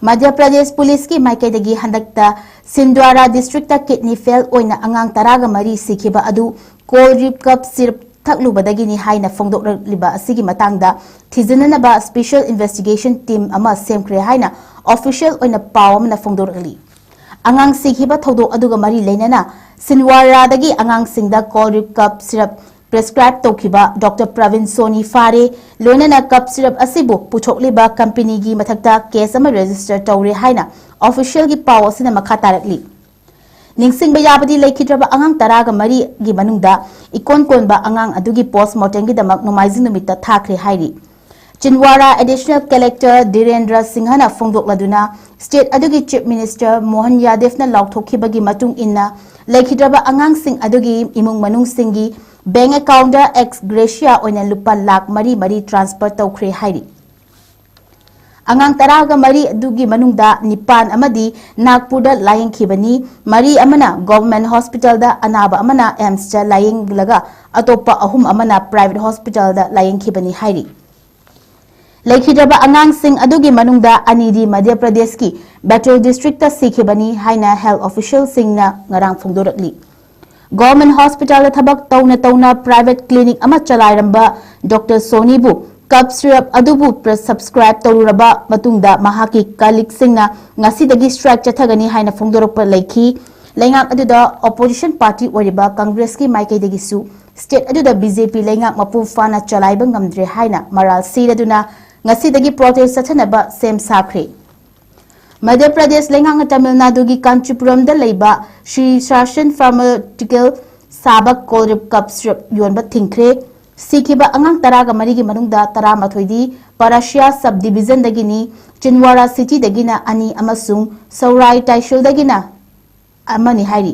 ꯃꯙ꯭ꯌ ꯄ꯭ꯔꯗꯦꯁ ꯄꯨꯂꯤꯁꯀꯤ ꯃꯥꯏꯀꯩꯗꯒꯤ ꯍꯟꯗꯛꯇ ꯁꯤꯟꯗ꯭ꯋꯥꯔꯥ ꯗꯤꯁꯇ꯭ꯔꯤꯛꯇ ꯀꯤꯗꯅꯤ ꯐꯦꯜ ꯑꯣꯏꯅ ꯑꯉꯥꯡ ꯇꯔꯥꯒ ꯃꯔꯤ ꯁꯤꯈꯤꯕ ꯑꯗꯨ ꯀꯣꯜꯗ ꯔꯤꯞ ꯀꯞ ꯁꯤꯔꯞ ꯊꯛꯂꯨꯕꯗꯒꯤꯅꯤ ꯍꯥꯏꯅ ꯐꯣꯡꯗꯣꯛꯂꯛꯂꯤꯕ ꯑꯁꯤꯒꯤ ꯃꯇꯥꯡꯗ ꯊꯤꯖꯤꯟꯅꯅꯕ ꯁ꯭ꯄꯦꯁꯦꯜ ꯏꯟꯚꯦꯁꯇꯤꯒꯦꯁꯟ ꯇꯤꯝ ꯑꯃ ꯁꯦꯝꯈ꯭ꯔꯦ ꯍꯥꯏꯅ ꯑꯣꯐꯤꯁꯤꯌꯦꯜ ꯑꯣꯏꯅ ꯄꯥꯎ ꯑꯃꯅ ꯐꯣꯡꯗꯣꯔꯛꯂꯤ꯫ ꯑꯉꯥꯡ ꯁꯤꯈꯤꯕ ꯊꯧꯗꯣꯛ ꯑꯗꯨꯒ ꯃꯔꯤ ꯂꯩꯅꯅ ꯁꯤꯟꯗ꯭ꯋꯥꯔꯥꯗꯒꯤ ꯑꯉꯥꯡꯁꯤꯡꯗ ꯀꯣꯜꯗ ꯔꯤꯞ ꯀꯞ ꯁꯤꯔꯞ ꯄ꯭ꯔꯦꯁꯀ꯭ꯔꯥꯏꯕ ꯇꯧꯈꯤꯕ ꯗꯣꯛꯇꯔ ꯄ꯭ꯔꯕꯤꯟ ꯁꯣꯅꯤ ꯐꯥꯔꯦ, ꯂꯣꯏꯅꯅ ꯀꯞ ꯁꯤꯔꯞ ꯑꯁꯤꯕꯨ ꯄꯨꯊꯣꯛꯂꯤꯕ ꯀꯝꯄꯦꯅꯤꯒꯤ ꯃꯊꯛꯇ ꯀꯦꯁ ꯑꯃ ꯔꯦꯖꯤꯁꯇꯔ ꯇꯧꯔꯦ ꯍꯥꯏꯅ ꯑꯣꯐꯤꯁꯤꯌꯦꯜꯒꯤ ꯄꯥꯎ ꯑꯁꯤꯅ ꯃꯈꯥ ꯇꯥꯔꯛꯂꯤ꯫ ꯅꯤꯡꯁꯤꯡꯕ ꯌꯥꯕꯗꯤ ꯂꯩꯈꯤꯗ꯭ꯔꯕ ꯑꯉꯥꯡ ꯇꯔꯥꯒ ꯃꯔꯤꯒꯤ ꯃꯅꯨꯡꯗ ꯏꯀꯣꯟ ꯀꯣꯟꯕ ꯑꯉꯥꯡ ꯑꯗꯨꯒꯤ ꯄꯣꯁꯃꯣꯔꯇꯦꯝꯒꯤꯗꯃꯛ ꯅꯣꯡꯃꯥꯏꯖꯤꯡ ꯅꯨꯃꯤꯠꯇ ꯊꯥꯈ꯭ꯔꯦ ꯍꯥꯏꯔꯤ꯫ ꯆꯤꯟꯗ꯭ꯋꯥꯔꯥ ꯑꯦꯗꯤꯁꯅꯦꯜ ꯀꯂꯦꯛꯇꯔ ꯙꯤꯔꯦꯟꯗ꯭ꯔ ꯁꯤꯡꯍꯅ ꯐꯣꯡꯗꯣꯛꯂꯗꯨꯅ ꯁ꯭ꯇꯦꯠ ꯑꯗꯨꯒꯤ ꯆꯤꯐ ꯃꯤꯅꯤꯁꯇꯔ ꯃꯣꯍꯟ ꯌꯥꯗꯦꯚꯅ ꯂꯥꯎꯊꯣꯛꯈꯤꯕꯒꯤ ꯃꯇꯨꯡ ꯏꯟꯅ ꯂꯩꯈꯤꯗ꯭ꯔꯕ ꯑꯉꯥꯡꯁꯤꯡ ꯑꯗꯨꯒꯤ ꯏꯃꯨꯡ ꯃꯅꯨꯡꯁꯤꯡꯒꯤ ꯕꯦꯡꯛ ꯑꯦꯀꯥꯎꯟꯗ ꯑꯦꯛꯁ ꯒ꯭ꯔꯦꯁꯤꯌꯥ ꯑꯣꯏꯅ ꯂꯨꯄꯥ ꯂꯥꯈ ꯃꯔꯤ ꯃꯔꯤ ꯇ꯭ꯔꯥꯟꯁꯐꯔ ꯇꯧꯈ꯭ꯔꯦ ꯍꯥꯏꯔꯤ꯫ ꯑꯉꯥꯡ ꯇꯔꯥꯒ ꯃꯔꯤ ꯑꯗꯨꯒꯤ ꯃꯅꯨꯡꯗ ꯅꯤꯄꯥꯟ ꯑꯃꯗꯤ ꯅꯥꯒꯄꯨꯔꯗ ꯂꯥꯌꯦꯡꯈꯤꯕꯅꯤ, ꯃꯔꯤ ꯑꯃꯅ ꯒꯣꯚꯔꯟꯃꯦꯟꯠ ꯍꯣꯁꯄꯤꯇꯥꯜꯗ, ꯑꯅꯥꯕ ꯑꯃꯅ ꯑꯦꯝꯁꯇ ꯂꯥꯌꯦꯡꯂꯒ ꯑꯇꯣꯞꯄ ꯑꯍꯨꯝ ꯑꯃꯅ ꯄ꯭ꯔꯥꯏꯚꯦꯠ ꯍꯣꯁꯄꯤꯇꯥꯜꯗ ꯂꯥꯌꯦꯡꯈꯤꯕꯅꯤ ꯍꯥꯏꯔꯤ꯫ ꯂꯩꯈꯤꯗ꯭ꯔꯕ ꯑꯉꯥꯡꯁꯤꯡ ꯑꯗꯨꯒꯤ ꯃꯅꯨꯡꯗ ꯑꯅꯤꯗꯤ ꯃꯙ꯭ꯌ ꯄ꯭ꯔꯗꯦꯁꯀꯤ ꯕꯦꯇꯨꯜ ꯗꯤꯁꯇ꯭ꯔꯤꯛꯇ ꯁꯤꯈꯤꯕꯅꯤ ꯍꯥꯏꯅ ꯍꯦꯜꯊ ꯑꯣꯐꯤꯁꯤꯌꯦꯜꯁꯤꯡꯅ ꯉꯔꯥꯡ ꯐꯣꯡꯗꯣꯔꯛꯂꯤ꯫ ꯒꯣꯚꯔꯟꯃꯦꯟꯠ ꯍꯣꯁꯄꯤꯇꯥꯜꯗ ꯊꯕꯛ ꯇꯧꯅ ꯇꯧꯅ ꯄ꯭ꯔꯥꯏꯚꯦꯠ ꯀ꯭ꯂꯤꯅꯤꯛ ꯑꯃ ꯆꯂꯥꯏꯔꯝꯕ ꯗꯣꯛꯇꯔ ꯁꯣꯅꯤꯕꯨ ꯀꯞ ꯁꯤꯔꯞ ꯑꯗꯨꯕꯨ ꯄ꯭ꯔꯦꯁꯀ꯭ꯔꯥꯏꯕ ꯇꯧꯔꯨꯔꯕ ꯃꯇꯨꯡꯗ ꯃꯍꯥꯛꯀꯤ ꯀꯂꯤꯛꯁꯤꯡꯅ ꯉꯁꯤꯗꯒꯤ ꯁ꯭ꯇ꯭ꯔꯥꯏꯛ ꯆꯠꯊꯒꯅꯤ ꯍꯥꯏꯅ ꯐꯣꯡꯗꯣꯔꯛꯄ ꯂꯩꯈꯤ꯫ ꯂꯩꯉꯥꯛ ꯑꯗꯨꯗ opposition party ꯑꯣꯏꯔꯤꯕ ꯀꯪꯒ꯭ꯔꯦꯁꯀꯤ ꯃꯥꯏꯀꯩꯗꯒꯤꯁꯨ state ꯑꯗꯨꯗ BJP ꯂꯩꯉꯥꯛ ꯃꯄꯨꯡ ꯐꯥꯅ ꯆꯂꯥꯏꯕ ꯉꯝꯗ꯭ꯔꯦ ꯍꯥꯏꯅ ꯃꯔꯥꯜ ꯁꯤꯔꯗꯨꯅ ꯉꯁꯤꯗꯒꯤ protest ꯆꯠꯊꯅꯕ ꯁꯦꯝ ꯁꯥꯈ꯭ꯔꯦ꯫ ꯃꯙ꯭ꯌ ꯄ꯭ꯔꯗꯦꯁ ꯂꯩꯉꯥꯛꯅ ꯇꯥꯃꯤꯜ ꯅꯥꯗꯨꯒꯤ ꯀꯥꯟꯆꯤꯄꯨꯔꯝꯗ ꯂꯩꯕ ꯁ꯭ꯔꯤ ꯁꯥꯁꯟ ꯐꯥꯔꯃꯥꯁꯤꯎꯇꯤꯀꯦꯜ ꯁꯥꯕ cold syrup ꯀꯞ ꯁꯤꯔꯞ ꯌꯣꯟꯕ ꯊꯤꯡꯈ꯭ꯔꯦ꯫ ꯁꯤꯈꯤꯕ ꯑꯉꯥꯡ ꯇꯔꯥꯒ ꯃꯔꯤꯒꯤ ꯃꯅꯨꯡꯗ ꯇꯔꯥꯃꯥꯊꯣꯏꯗꯤ ꯄꯔꯥꯁꯤꯌꯥ sub division ꯗꯒꯤꯅꯤ, ꯆꯤꯟꯋꯥꯔꯥ city ꯗꯒꯤꯅ ꯑꯅꯤ ꯑꯃꯁꯨꯡ ꯁꯧꯔꯥꯏ ꯇꯥꯏꯁꯨꯜꯗꯒꯤꯅ ꯑꯃꯅꯤ ꯍꯥꯏꯔꯤ꯫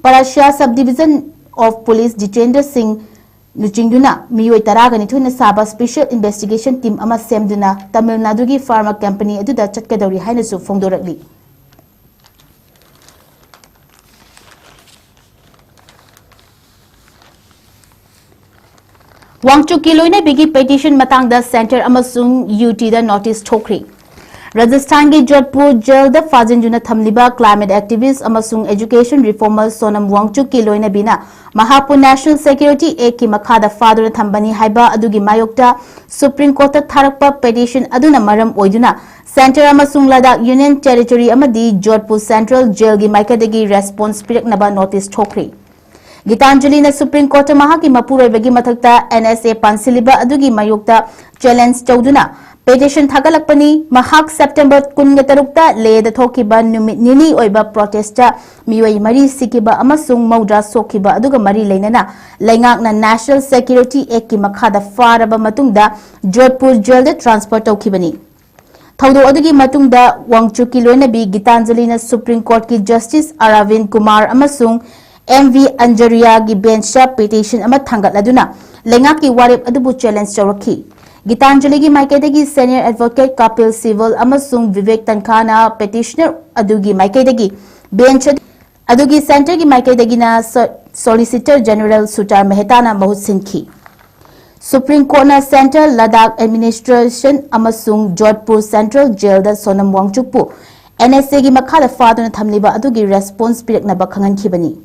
ꯄꯔꯥꯁꯤꯌꯥ sub division of police Jitendra ꯁꯤꯡ ꯂꯨꯆꯤꯡꯗꯨꯅ ꯃꯤꯑꯣꯏ ꯇꯔꯥꯒ ꯅꯤꯊꯣꯏꯅ ꯁꯥꯕ special investigation team ꯑꯃ ꯁꯦꯝꯗꯨꯅ ꯇꯥꯃꯤꯜ ꯅꯥꯗꯨꯒꯤ pharma company ꯑꯗꯨꯗ ꯆꯠꯀꯗꯧꯔꯤ ꯍꯥꯏꯅꯁꯨ ꯐꯣꯡꯗꯣꯔꯛꯂꯤ꯫ ꯋꯥꯡꯆꯨꯛꯀꯤ ꯂꯣꯏꯅꯕꯤꯒꯤ petition ꯃꯇꯥꯡꯗ centre ꯑꯃꯁꯨꯡ UT ꯗ notice ꯊꯣꯛꯈ꯭ꯔꯤ꯫ ꯔꯥꯖꯁꯊꯥꯟꯒꯤ ꯖꯣꯙꯄꯨꯔ ꯖꯦꯜꯗ ꯐꯥꯖꯤꯟꯗꯨꯅ ꯊꯝꯂꯤꯕ climate activist ꯑꯃꯁꯨꯡ education reformer ꯁꯣꯅꯝ ꯋꯥꯡꯆꯨꯛꯀꯤ ꯂꯣꯏꯅꯕꯤꯅ ꯃꯍꯥꯛꯄꯨ National Security Act ꯀꯤ ꯃꯈꯥꯗ ꯐꯥꯗꯨꯅ ꯊꯝꯕꯅꯤ ꯍꯥꯏꯕ ꯑꯗꯨꯒꯤ ꯃꯥꯌꯣꯛꯇ Supreme Court ꯇ ꯊꯥꯔꯛꯄ petition ꯑꯗꯨꯅ ꯃꯔꯝ ꯑꯣꯏꯗꯨꯅ centre ꯑꯃꯁꯨꯡ ꯂꯗꯥꯈ Union Territory ꯑꯃꯗꯤ ꯖꯣꯙꯄꯨꯔ central jail ꯒꯤ ꯃꯥꯏꯀꯩꯗꯒꯤ response ꯄꯤꯔꯛꯅꯕ notice ꯊꯣꯛꯈ꯭ꯔꯤ꯫ ꯒꯤꯇꯥꯟꯖꯂꯤꯅ Supreme Court ꯇ ꯃꯍꯥꯛꯀꯤ ꯃꯄꯨꯔꯣꯏꯕꯒꯤ ꯃꯊꯛꯇ NSA ꯄꯥꯟꯁꯤꯜꯂꯤꯕ ꯑꯗꯨꯒꯤ ꯃꯥꯌꯣꯛꯇ challenge ꯇꯧꯗꯨꯅ petition ꯊꯥꯒꯠꯂꯛꯄꯅꯤ꯫ ꯃꯍꯥꯛ September ꯀꯨꯟꯒ ꯇꯔꯨꯛꯇ ꯂꯦꯗ ꯊꯣꯛꯈꯤꯕ ꯅꯨꯃꯤꯠ ꯅꯤꯅꯤ ꯑꯣꯏꯕ protest ꯇ ꯃꯤꯑꯣꯏ ꯃꯔꯤ ꯁꯤꯈꯤꯕ ꯑꯃꯁꯨꯡ ꯃꯧꯗ꯭ꯔꯥ ꯁꯣꯛꯈꯤꯕ ꯑꯗꯨꯒ ꯃꯔꯤ ꯂꯩꯅꯅ ꯂꯩꯉꯥꯛꯅ National Security Act ꯀꯤ ꯃꯈꯥꯗ ꯐꯥꯔꯕ ꯃꯇꯨꯡꯗ ꯖꯣꯙꯄꯨꯔ ꯖꯦꯜꯗ transfer ꯇꯧꯈꯤꯕꯅꯤ꯫ ꯊꯧꯗꯣꯛ ꯑꯗꯨꯒꯤ ꯃꯇꯨꯡꯗ ꯋꯥꯡꯆꯨꯛꯀꯤ ꯂꯣꯏꯅꯕꯤ ꯒꯤꯇꯥꯟꯖꯂꯤꯅ Supreme Court ꯀꯤ Justice ꯑꯔꯥꯕꯤꯟ ꯀꯨꯃꯥꯔ ꯑꯃꯁꯨꯡ M V ꯑꯟꯖꯔꯤꯌꯥꯒꯤ bench ꯇ petition ꯑꯃ ꯊꯥꯡꯒꯠꯂꯗꯨꯅ ꯂꯩꯉꯥꯛꯀꯤ ꯋꯥꯔꯦꯞ ꯑꯗꯨꯕꯨ challenge ꯇꯧꯔꯛꯈꯤ꯫ ꯒꯤꯇꯥꯟꯖꯂꯤꯒꯤ ꯃꯥꯏꯀꯩꯗꯒꯤ senior advocate ꯀꯥꯄꯤꯜ ꯁꯤꯕꯜ ꯑꯃꯁꯨꯡ ꯚꯤꯕꯦꯛ ꯇꯟꯈꯥꯅ petitioner ꯑꯗꯨꯒꯤ ꯃꯥꯏꯀꯩꯗꯒꯤ bench ꯑꯗꯨꯒꯤ centre ꯒꯤ ꯃꯥꯏꯀꯩꯗꯒꯤꯅ so-, Solicitor General ꯁꯨꯇꯥꯔ ꯃꯦꯍꯇꯥꯅ ꯃꯍꯨꯠ ꯁꯤꯟꯈꯤ꯫ Supreme Court ꯅ centre, ꯂꯗꯥꯈ administration ꯑꯃꯁꯨꯡ ꯖꯣꯙꯄꯨꯔ central jail ꯗ ꯁꯣꯅꯝ ꯋꯥꯡꯆꯨꯛꯄꯨ NSA ꯒꯤ ꯃꯈꯥꯗ ꯐꯥꯗꯨꯅ ꯊꯝꯂꯤꯕ ꯑꯗꯨꯒꯤ response ꯄꯤꯔꯛꯅꯕ ꯈꯪꯍꯟꯈꯤꯕꯅꯤ꯫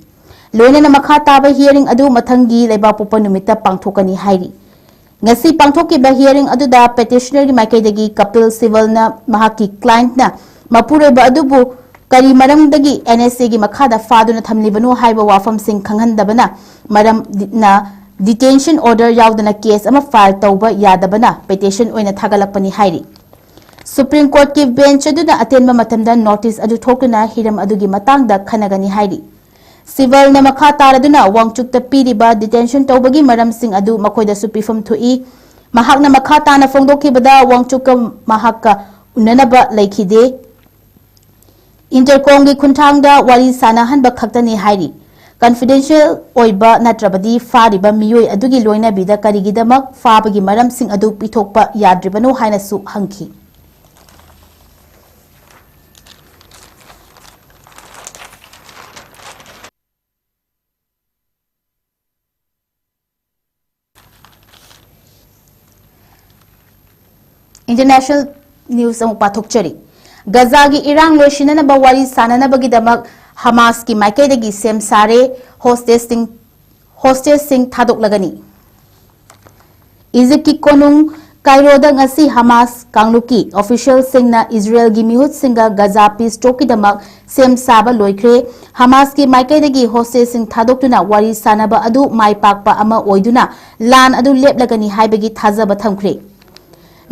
ꯂꯣꯏꯅꯅ ꯃꯈꯥ ꯇꯥꯕ hearing ꯑꯗꯨ ꯃꯊꯪꯒꯤ ꯂꯩꯕꯥꯛꯄꯣꯛꯄ ꯅꯨꯃꯤꯠꯇ ꯄꯥꯡꯊꯣꯛꯀꯅꯤ ꯍꯥꯏꯔꯤ꯫ ꯉꯁꯤ ꯄꯥꯡꯊꯣꯛꯈꯤꯕ hearing ꯑꯗꯨꯗ petitioner ꯒꯤ ꯃꯥꯏꯀꯩꯗꯒꯤ ꯀꯥꯄꯤꯜ ꯁꯤꯕꯜꯅ ꯃꯍꯥꯛꯀꯤ client ꯅ ꯃꯄꯨꯔꯣꯏꯕ ꯑꯗꯨꯕꯨ ꯀꯔꯤ ꯃꯔꯝꯗꯒꯤ NSAꯒꯤ ꯃꯈꯥꯗ ꯐꯥꯗꯨꯅ ꯊꯝꯂꯤꯕꯅꯣ ꯍꯥꯏꯕ ꯋꯥꯐꯝꯁꯤꯡ ꯈꯪꯍꯟꯗꯕꯅ ꯃꯔꯝꯅ detention order ꯌꯥꯎꯗꯅ case ꯑꯃ file ꯇꯧꯕ ꯌꯥꯗꯕꯅ petition ꯑꯣꯏꯅ ꯊꯥꯒꯠꯂꯛꯄꯅꯤ ꯍꯥꯏꯔꯤ꯫ Supreme Courtꯀꯤ bench ꯑꯗꯨꯅ ꯑꯇꯦꯟꯕ ꯃꯇꯝꯗ notice ꯑꯗꯨ ꯊꯣꯛꯇꯨꯅ ꯍꯤꯔꯝ ꯑꯗꯨꯒꯤ ꯃꯇꯥꯡꯗ ꯈꯟꯅꯒꯅꯤ ꯍꯥꯏꯔꯤ꯫ ꯁꯤꯕꯜꯅ ꯃꯈꯥ ꯇꯥꯔꯗꯨꯅ ꯋꯥꯡꯆꯨꯞꯇ ꯄꯤꯔꯤꯕ detention ꯇꯧꯕꯒꯤ ꯃꯔꯝꯁꯤꯡ ꯑꯗꯨ ꯃꯈꯣꯏꯗꯁꯨ ꯄꯤꯐꯝ ꯊꯣꯛꯏ꯫ ꯃꯍꯥꯛꯅ ꯃꯈꯥ ꯇꯥꯅ ꯐꯣꯡꯗꯣꯛꯈꯤꯕꯗ ꯋꯥꯡꯆꯨꯞꯀ ꯃꯍꯥꯛꯀ ꯎꯅꯅꯕ ꯂꯩꯈꯤꯗꯦ꯫ Intercomꯒꯤ ꯈꯣꯡꯊꯥꯡꯗ ꯋꯥꯔꯤ ꯁꯥꯅꯍꯟꯕ ꯈꯛꯇꯅꯤ ꯍꯥꯏꯔꯤ꯫ Confidential ꯑꯣꯏꯕ ꯅꯠꯇ꯭ꯔꯕꯗꯤ ꯐꯥꯔꯤꯕ ꯃꯤꯑꯣꯏ ꯑꯗꯨꯒꯤ ꯂꯣꯏꯅꯕꯤꯗ ꯀꯔꯤꯒꯤꯗꯃꯛ ꯐꯥꯕꯒꯤ ꯃꯔꯝꯁꯤꯡ ꯑꯗꯨ ꯄꯤꯊꯣꯛꯄ ꯌꯥꯗ꯭ꯔꯤꯕꯅꯣ ꯍꯥꯏꯅꯁꯨ ꯍꯪꯈꯤ꯫ International news ꯑꯃꯨꯛ ꯄꯥꯊꯣꯛꯆꯔꯤ꯫ ꯒꯖꯥꯒꯤ ꯏꯔꯥꯡ ꯂꯣꯏꯁꯤꯟꯅꯅꯕ ꯋꯥꯔꯤ ꯁꯥꯅꯅꯕꯒꯤꯗꯃꯛ ꯍꯃꯥꯁꯀꯤ ꯃꯥꯏꯀꯩꯗꯒꯤ ꯁꯦꯝ ꯁꯥꯔꯦ꯫ Hostageꯁꯤꯡ hostageꯁꯤꯡ ꯊꯥꯗꯣꯛꯂꯒꯅꯤ꯫ ꯏꯖꯤꯞꯀꯤ ꯀꯣꯅꯨꯡ ꯀꯥꯏꯔꯣꯗ ꯉꯁꯤ ꯍꯃꯥꯁ ꯀꯥꯡꯂꯨꯞꯀꯤ officialꯁꯤꯡꯅ ꯏꯖꯔꯦꯜꯒꯤ ꯃꯤꯍꯨꯠꯁꯤꯡꯒ ꯒꯖꯥ peace talkꯀꯤꯗꯃꯛ ꯁꯦꯝ ꯁꯥꯕ ꯂꯣꯏꯈ꯭ꯔꯦ꯫ ꯍꯃꯥꯁꯀꯤ ꯃꯥꯏꯀꯩꯗꯒꯤ hostageꯁꯤꯡ ꯊꯥꯗꯣꯛꯇꯨꯅ ꯋꯥꯔꯤ ꯁꯥꯅꯕ ꯑꯗꯨ ꯃꯥꯏ ꯄꯥꯛꯄ ꯑꯃ ꯑꯣꯏꯗꯨꯅ ꯂꯥꯟ ꯑꯗꯨ ꯂꯦꯞꯂꯒꯅꯤ ꯍꯥꯏꯕꯒꯤ ꯊꯥꯖꯕ ꯊꯝꯈ꯭ꯔꯦ꯫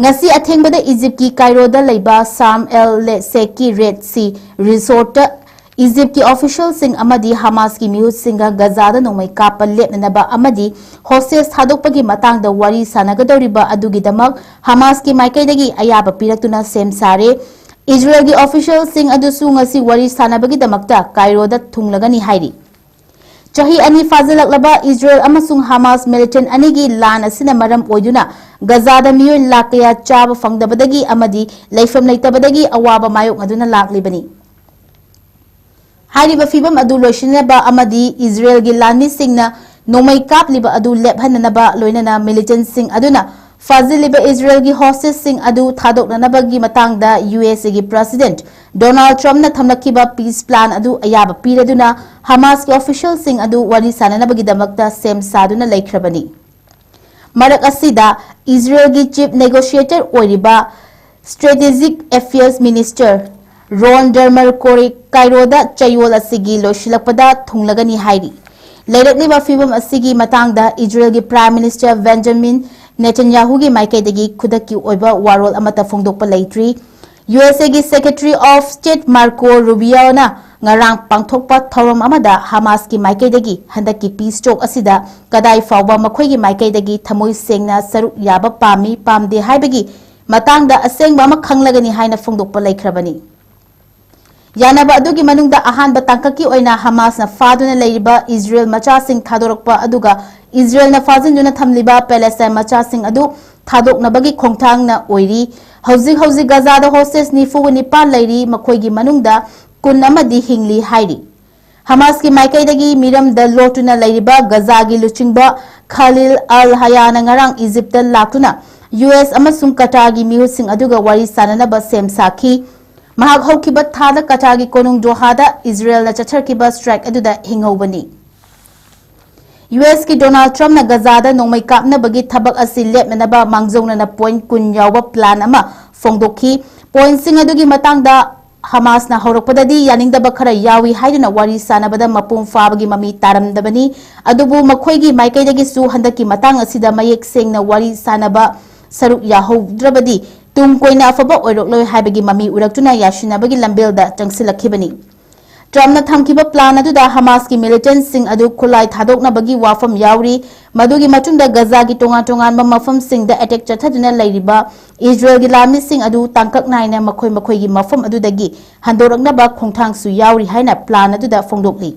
ꯉꯁꯤ ꯑꯊꯦꯡꯕꯗ ꯏꯖꯤꯞꯀꯤ ꯀꯥꯏꯔꯣꯗ ꯂꯩꯕ ꯁꯥꯔꯝ ꯑꯦꯜ ꯂꯦ- ꯁꯦꯈꯀꯤ Red Sea resortꯇ ꯏꯖꯤꯞꯀꯤ officialꯁꯤꯡ ꯑꯃꯗꯤ ꯍꯃꯥꯁꯀꯤ ꯃꯤꯍꯨꯠꯁꯤꯡꯒ ꯒꯖꯥꯗ ꯅꯣꯡꯃꯩ ꯀꯥꯞꯄ ꯂꯦꯞꯅꯅꯕ ꯑꯃꯗꯤ hostage ꯊꯥꯗꯣꯛꯄꯒꯤ ꯃꯇꯥꯡꯗ ꯋꯥꯔꯤ ꯁꯥꯟꯅꯒꯗꯧꯔꯤꯕ ꯑꯗꯨꯒꯤꯗꯃꯛ ꯍꯃꯥꯁꯀꯤ ꯃꯥꯏꯀꯩꯗꯒꯤ ꯑꯌꯥꯕ ꯄꯤꯔꯛꯇꯨꯅ ꯁꯦꯝ ꯁꯥꯔꯦ꯫ ꯏꯖꯔꯦꯜꯒꯤ officialꯁꯤꯡ ꯑꯗꯨꯁꯨ ꯉꯁꯤ ꯋꯥꯔꯤ ꯁꯥꯟꯅꯕꯒꯤꯗꯃꯛꯇ ꯀꯥꯏꯔꯣꯗ ꯊꯨꯡꯂꯒꯅꯤ ꯍꯥꯏꯔꯤ꯫ ꯆꯍꯤ ꯑꯅꯤ ꯐꯥꯖꯤꯜꯂꯛꯂꯕ ꯏꯖꯔꯦꯜ ꯑꯃꯁꯨꯡ ꯍꯃꯥꯁ militant ꯑꯅꯤꯒꯤ ꯂꯥꯟ ꯑꯁꯤꯅ ꯃꯔꯝ ꯑꯣꯏꯗꯨꯅ ꯒꯖꯥꯗ ꯃꯤꯑꯣꯏ ꯂꯥꯈ ꯀꯌꯥ ꯆꯥꯕ ꯐꯪꯗꯕꯗꯒꯤ ꯑꯃꯗꯤ ꯂꯩꯐꯝ ꯂꯩꯇꯕꯗꯒꯤ ꯑꯋꯥꯕ ꯃꯥꯌꯣꯛꯅꯗꯨꯅ ꯂꯥꯛꯂꯤꯕꯅꯤ꯫ ꯍꯥꯏꯔꯤꯕ ꯐꯤꯚꯝ ꯑꯗꯨ ꯂꯣꯏꯁꯤꯟꯅꯕ ꯑꯃꯗꯤ ꯏꯖꯔꯦꯜꯒꯤ ꯂꯥꯟꯃꯤꯁꯤꯡꯅ ꯅꯣꯡꯃꯩ ꯀꯥꯞꯂꯤꯕ ꯑꯗꯨ ꯂꯦꯞꯍꯟꯅꯅꯕ, ꯂꯣꯏꯅꯅ militantꯁꯤꯡ ꯑꯗꯨꯅ ꯐꯥꯖꯤꯜꯂꯤꯕ ꯏꯖꯔꯦꯜꯒꯤ hostageꯁꯤꯡ ꯑꯗꯨ ꯊꯥꯗꯣꯛꯅꯅꯕꯒꯤ ꯃꯇꯥꯡꯗ USꯒꯤ President Donald Trumpꯅ ꯊꯝꯂꯛꯈꯤꯕ peace plan ꯑꯗꯨ ꯑꯌꯥꯕ ꯄꯤꯔꯗꯨꯅ ꯍꯃꯥꯁꯀꯤ officialꯁꯤꯡ ꯑꯗꯨ ꯋꯥꯔꯤ ꯁꯥꯅꯅꯕꯒꯤꯗꯃꯛꯇ ꯁꯦꯝ ꯁꯥꯗꯨꯅ ꯂꯩꯈ꯭ꯔꯕꯅꯤ꯫ ꯃꯔꯛ ꯑꯁꯤꯗ, ꯏꯖꯔꯦꯜꯒꯤ chief negotiator ꯑꯣꯏꯔꯤꯕ Strategic Affairs Minister ꯔꯣꯟ ꯗꯔꯃꯔꯀꯣꯔꯤ ꯀꯥꯏꯔꯣꯗ ꯆꯌꯣꯜ ꯑꯁꯤꯒꯤ ꯂꯣꯏꯁꯤꯜꯂꯛꯄꯗ ꯊꯨꯡꯂꯒꯅꯤ ꯍꯥꯏꯔꯤ꯫ ꯂꯩꯔꯛꯂꯤꯕ ꯐꯤꯕꯝ ꯑꯁꯤꯒꯤ ꯃꯇꯥꯡꯗ ꯏꯖꯔꯦꯜꯒꯤ Prime Minister Benjamin Netanyahuꯒꯤ ꯃꯥꯏꯀꯩꯗꯒꯤ ꯈꯨꯗꯛꯀꯤ ꯑꯣꯏꯕ ꯋꯥꯔꯣꯜ ꯑꯃꯠꯇ ꯐꯣꯡꯗꯣꯛꯄ ꯂꯩꯇ꯭ꯔꯤ꯫ USAꯒꯤ Secretary of State Marco Rubioꯅ ꯉꯔꯥꯡ ꯄꯥꯡꯊꯣꯛꯄ ꯊꯧꯔꯝ ꯑꯃꯗ ꯍꯃꯥꯁꯀꯤ ꯃꯥꯏꯀꯩꯗꯒꯤ ꯍꯟꯗꯛꯀꯤ peace talk ꯑꯁꯤꯗ ꯀꯗꯥꯏ ꯐꯥꯎꯕ ꯃꯈꯣꯏꯒꯤ ꯃꯥꯏꯀꯩꯗꯒꯤ ꯊꯃꯣꯏ ꯁꯦꯡꯅ ꯁꯔꯨꯛ ꯌꯥꯕ ꯄꯥꯝꯃꯤ ꯄꯥꯝꯗꯦ ꯍꯥꯏꯕꯒꯤ ꯃꯇꯥꯡꯗ ꯑꯁꯦꯡꯕ ꯑꯃ ꯈꯪꯂꯒꯅꯤ ꯍꯥꯏꯅ ꯐꯣꯡꯗꯣꯛꯄ ꯂꯩꯈ꯭ꯔꯕꯅꯤ꯫ ꯌꯥꯅꯕ ꯑꯗꯨꯒꯤ ꯃꯅꯨꯡꯗ ꯑꯍꯥꯟꯕ ꯇꯥꯡꯀꯛꯀꯤ ꯑꯣꯏꯅ ꯍꯃꯥꯁꯅ ꯐꯥꯗꯨꯅ ꯂꯩꯔꯤꯕ ꯏꯖꯔꯦꯜ ꯃꯆꯥꯁꯤꯡ ꯊꯥꯗꯣꯔꯛꯄ, ꯑꯗꯨꯒ ꯏꯖꯔꯦꯜꯅ ꯐꯥꯖꯤꯟꯗꯨꯅ ꯊꯝꯂꯤꯕ ꯄꯦꯂꯦꯁꯇꯥꯏꯟ ꯃꯆꯥꯁꯤꯡ ꯑꯗꯨ ꯊꯥꯗꯣꯛꯅꯕꯒꯤ ꯈꯣꯡꯊꯥꯡꯅ ꯑꯣꯏꯔꯤ꯫ ꯍꯧꯖꯤꯛ ꯍꯧꯖꯤꯛ ꯒꯖꯥꯗ hostage ꯅꯤꯐꯨꯒ ꯅꯤꯄꯥꯟ ꯂꯩꯔꯤ, ꯃꯈꯣꯏꯒꯤ ꯃꯅꯨꯡꯗ ꯀꯨꯟ ꯑꯃꯗꯤ ꯍꯤꯡꯂꯤ ꯍꯥꯏꯔꯤ꯫ ꯍꯃꯥꯁꯀꯤ ꯃꯥꯏꯀꯩꯗꯒꯤ ꯃꯤꯔꯝꯗ ꯂꯣꯠꯇꯨꯅ ꯂꯩꯔꯤꯕ ꯒꯖꯥꯒꯤ ꯂꯨꯆꯤꯡꯕ ꯈꯥꯂꯤꯜ ꯑꯜ ꯍꯌꯥꯅ ꯉꯔꯥꯡ ꯏꯖꯤꯞꯇ ꯂꯥꯛꯇꯨꯅ US ꯑꯃꯁꯨꯡ ꯀꯇꯥꯔꯒꯤ ꯃꯤꯍꯨꯠꯁꯤꯡ ꯑꯗꯨꯒ ꯋꯥꯔꯤ ꯁꯥꯅꯅꯕ ꯁꯦꯝ ꯁꯥꯈꯤ꯫ ꯃꯍꯥꯛ ꯍꯧꯈꯤꯕ ꯊꯥꯗ ꯀꯇꯥꯔꯒꯤ ꯀꯣꯅꯨꯡ ꯗꯣꯍꯥꯗ ꯏꯖꯔꯦꯜꯅ ꯆꯠꯊꯔꯛꯈꯤꯕ strike ꯑꯗꯨꯗ ꯍꯤꯡꯍꯧꯕꯅꯤ꯫ USꯀꯤ ꯗꯣꯅꯥꯜꯗ ꯇ꯭ꯔꯝꯞꯅ ꯒꯖꯥꯗ ꯅꯣꯡꯃꯩ ꯀꯥꯞꯅꯕꯒꯤ ꯊꯕꯛ ꯑꯁꯤ ꯂꯦꯞꯅꯅꯕ ꯃꯥꯡꯖꯧꯅꯅ point ꯀꯨꯟ ꯌꯥꯎꯕ plan ꯑꯃ ꯐꯣꯡꯗꯣꯛꯈꯤ꯫ Pointꯁꯤꯡ ꯑꯗꯨꯒꯤ ꯃꯇꯥꯡꯗ ꯍꯃꯥꯁꯅ ꯍꯧꯔꯛꯄꯗꯗꯤ ꯌꯥꯅꯤꯡꯗꯕ ꯈꯔ ꯌꯥꯎꯏ ꯍꯥꯏꯗꯨꯅ ꯋꯥꯔꯤ ꯁꯥꯅꯕꯗ ꯃꯄꯨꯡ ꯐꯥꯕꯒꯤ ꯃꯃꯤ ꯇꯥꯔꯝꯗꯕꯅꯤ꯫ ꯑꯗꯨꯕꯨ ꯃꯈꯣꯏꯒꯤ ꯃꯥꯏꯀꯩꯗꯒꯤꯁꯨ ꯍꯟꯗꯛꯀꯤ ꯃꯇꯥꯡ ꯑꯁꯤꯗ ꯃꯌꯦꯛ ꯁꯦꯡꯅ ꯋꯥꯔꯤ ꯁꯥꯅꯕ ꯁꯔꯨꯛ ꯌꯥꯍꯧꯗ꯭ꯔꯕꯗꯤ ꯇꯨꯡ ꯀꯣꯏꯅ ꯑꯐꯕ ꯑꯣꯏꯔꯛꯂꯣꯏ ꯍꯥꯏꯕꯒꯤ ꯃꯃꯤ ꯎꯔꯛꯇꯨꯅ ꯌꯥꯁꯤꯟꯅꯕꯒꯤ ꯂꯝꯕꯦꯜꯗ ꯆꯪꯁꯤꯜꯂꯛꯈꯤꯕꯅꯤ꯫ ꯇ꯭ꯔꯝꯞꯅ ꯊꯝꯈꯤꯕ plan ꯑꯗꯨꯗ ꯍꯃꯥꯁꯀꯤ militantꯁꯤꯡ ꯑꯗꯨ ꯈꯨꯠꯂꯥꯏ ꯊꯥꯗꯣꯛꯅꯕꯒꯤ ꯋꯥꯐꯝ ꯌꯥꯎꯔꯤ꯫ ꯃꯗꯨꯒꯤ ꯃꯇꯨꯡꯗ ꯒꯖꯥꯒꯤ ꯇꯣꯉꯥꯟ ꯇꯣꯉꯥꯟꯕ ꯃꯐꯝꯁꯤꯡꯗ attack ꯆꯠꯊꯗꯨꯅ ꯂꯩꯔꯤꯕ ꯏꯖꯔꯦꯜꯒꯤ ꯂꯥꯟꯃꯤꯁꯤꯡ ꯑꯗꯨ ꯇꯥꯡꯀꯛ ꯅꯥꯏꯅ ꯃꯈꯣꯏ ꯃꯈꯣꯏꯒꯤ ꯃꯐꯝ ꯑꯗꯨꯗꯒꯤ ꯍꯟꯗꯣꯔꯛꯅꯕ ꯈꯣꯡꯊꯥꯡꯁꯨ ꯌꯥꯎꯔꯤ ꯍꯥꯏꯅ plan ꯑꯗꯨꯗ ꯐꯣꯡꯗꯣꯛꯂꯤ꯫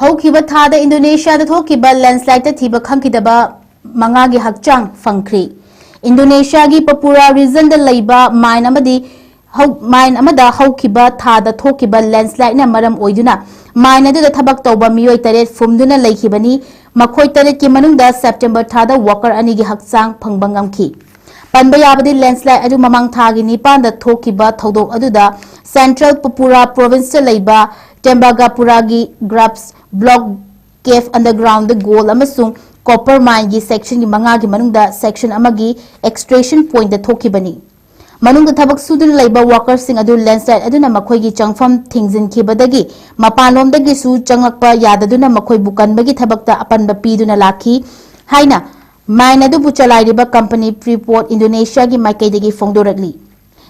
ꯍꯧꯈꯤꯕ ꯊꯥꯗ ꯏꯟꯗꯣꯅꯦꯁꯤꯌꯥꯗ ꯊꯣꯛꯈꯤꯕ landslideꯇ ꯊꯤꯕ ꯈꯪꯈꯤꯗꯕ ꯃꯉꯥꯒꯤ ꯍꯛꯆꯥꯡ ꯐꯪꯈ꯭ꯔꯤ꯫ ꯏꯟꯗꯣꯅꯦꯁꯤꯌꯥꯒꯤ Papua regionꯗ ꯂꯩꯕ mine ꯑꯃꯗꯤ ꯃꯥꯏꯟ ꯑꯃꯗ ꯍꯧꯈꯤꯕ ꯊꯥꯗ ꯊꯣꯛꯈꯤꯕ ꯂꯦꯟꯁꯂꯥꯏꯠꯅ ꯃꯔꯝ ꯑꯣꯏꯗꯨꯅ ꯃꯥꯏꯟ ꯑꯗꯨꯗ ꯊꯕꯛ ꯇꯧꯕ ꯃꯤꯑꯣꯏ ꯇꯔꯦꯠ ꯐꯨꯝꯗꯨꯅ ꯂꯩꯈꯤꯕꯅꯤ꯫ ꯃꯈꯣꯏ ꯇꯔꯦꯠꯀꯤ ꯃꯅꯨꯡꯗ ꯁꯦꯞꯇꯦꯝꯕꯔ ꯊꯥꯗ ꯋꯥꯀꯔ ꯑꯅꯤꯒꯤ ꯍꯛꯆꯥꯡ ꯐꯪꯕ ꯉꯝꯈꯤ꯫ ꯄꯟꯕ ꯌꯥꯕꯗꯤ, ꯂꯦꯟꯁꯂꯥꯏꯠ ꯑꯗꯨ ꯃꯃꯥꯡ ꯊꯥꯒꯤ ꯅꯤꯄꯥꯟꯗ ꯊꯣꯛꯈꯤꯕ ꯊꯧꯗꯣꯛ ꯑꯗꯨꯗ ꯁꯦꯟꯇ꯭ꯔꯦꯜ ꯄꯨꯄꯨꯔꯥ ꯄ꯭ꯔꯣꯚꯤꯟꯁꯇ ꯂꯩꯕ ꯇꯦꯝꯕꯥꯒꯥꯄꯨꯔꯥꯒꯤ ꯒ꯭ꯔꯥꯞꯁ ꯕ꯭ꯂꯣꯛ ꯀꯦꯐ ꯑꯟꯗꯔꯒ꯭ꯔꯥꯎꯟꯗ ꯒꯣꯜ ꯑꯃꯁꯨꯡ ꯀꯣꯄꯔ ꯃꯥꯏꯟꯒꯤ ꯁꯦꯛꯁꯟꯒꯤ ꯃꯉꯥꯒꯤ ꯃꯅꯨꯡꯗ ꯁꯦꯛꯁꯟ ꯑꯃꯒꯤ ꯑꯦꯛꯁꯇ꯭ꯔꯦꯁꯟ ꯄꯣꯏꯟꯠꯇ ꯊꯣꯛꯈꯤꯕꯅꯤ꯫ ꯃꯅꯨꯡꯗ ꯊꯕꯛ ꯁꯨꯗꯨꯅ ꯂꯩꯕ ꯋꯥꯀꯔꯁꯤꯡ ꯑꯗꯨ ꯂꯦꯟꯁꯂꯥꯏꯠ ꯑꯗꯨꯅ ꯃꯈꯣꯏꯒꯤ ꯆꯪꯐꯝ ꯊꯤꯡꯖꯤꯟꯈꯤꯕꯗꯒꯤ ꯃꯄꯥꯟꯂꯣꯝꯗꯒꯤꯁꯨ ꯆꯪꯂꯛꯄ ꯌꯥꯗꯗꯨꯅ ꯃꯈꯣꯏꯕꯨ ꯀꯟꯕꯒꯤ ꯊꯕꯛꯇ ꯑꯄꯟꯕ ꯄꯤꯗꯨꯅ ꯂꯥꯛꯈꯤ ꯍꯥꯏꯅ ꯃꯥꯏꯟ ꯑꯗꯨꯕꯨ ꯆꯂꯥꯏꯔꯤꯕ ꯀꯝꯄꯅꯤ ꯐ꯭ꯔꯤꯄꯣꯔꯠ ꯏꯟꯗꯣꯅꯦꯁꯤꯌꯥꯒꯤ ꯃꯥꯏꯀꯩꯗꯒꯤ ꯐꯣꯡꯗꯣꯔꯛꯂꯤ꯫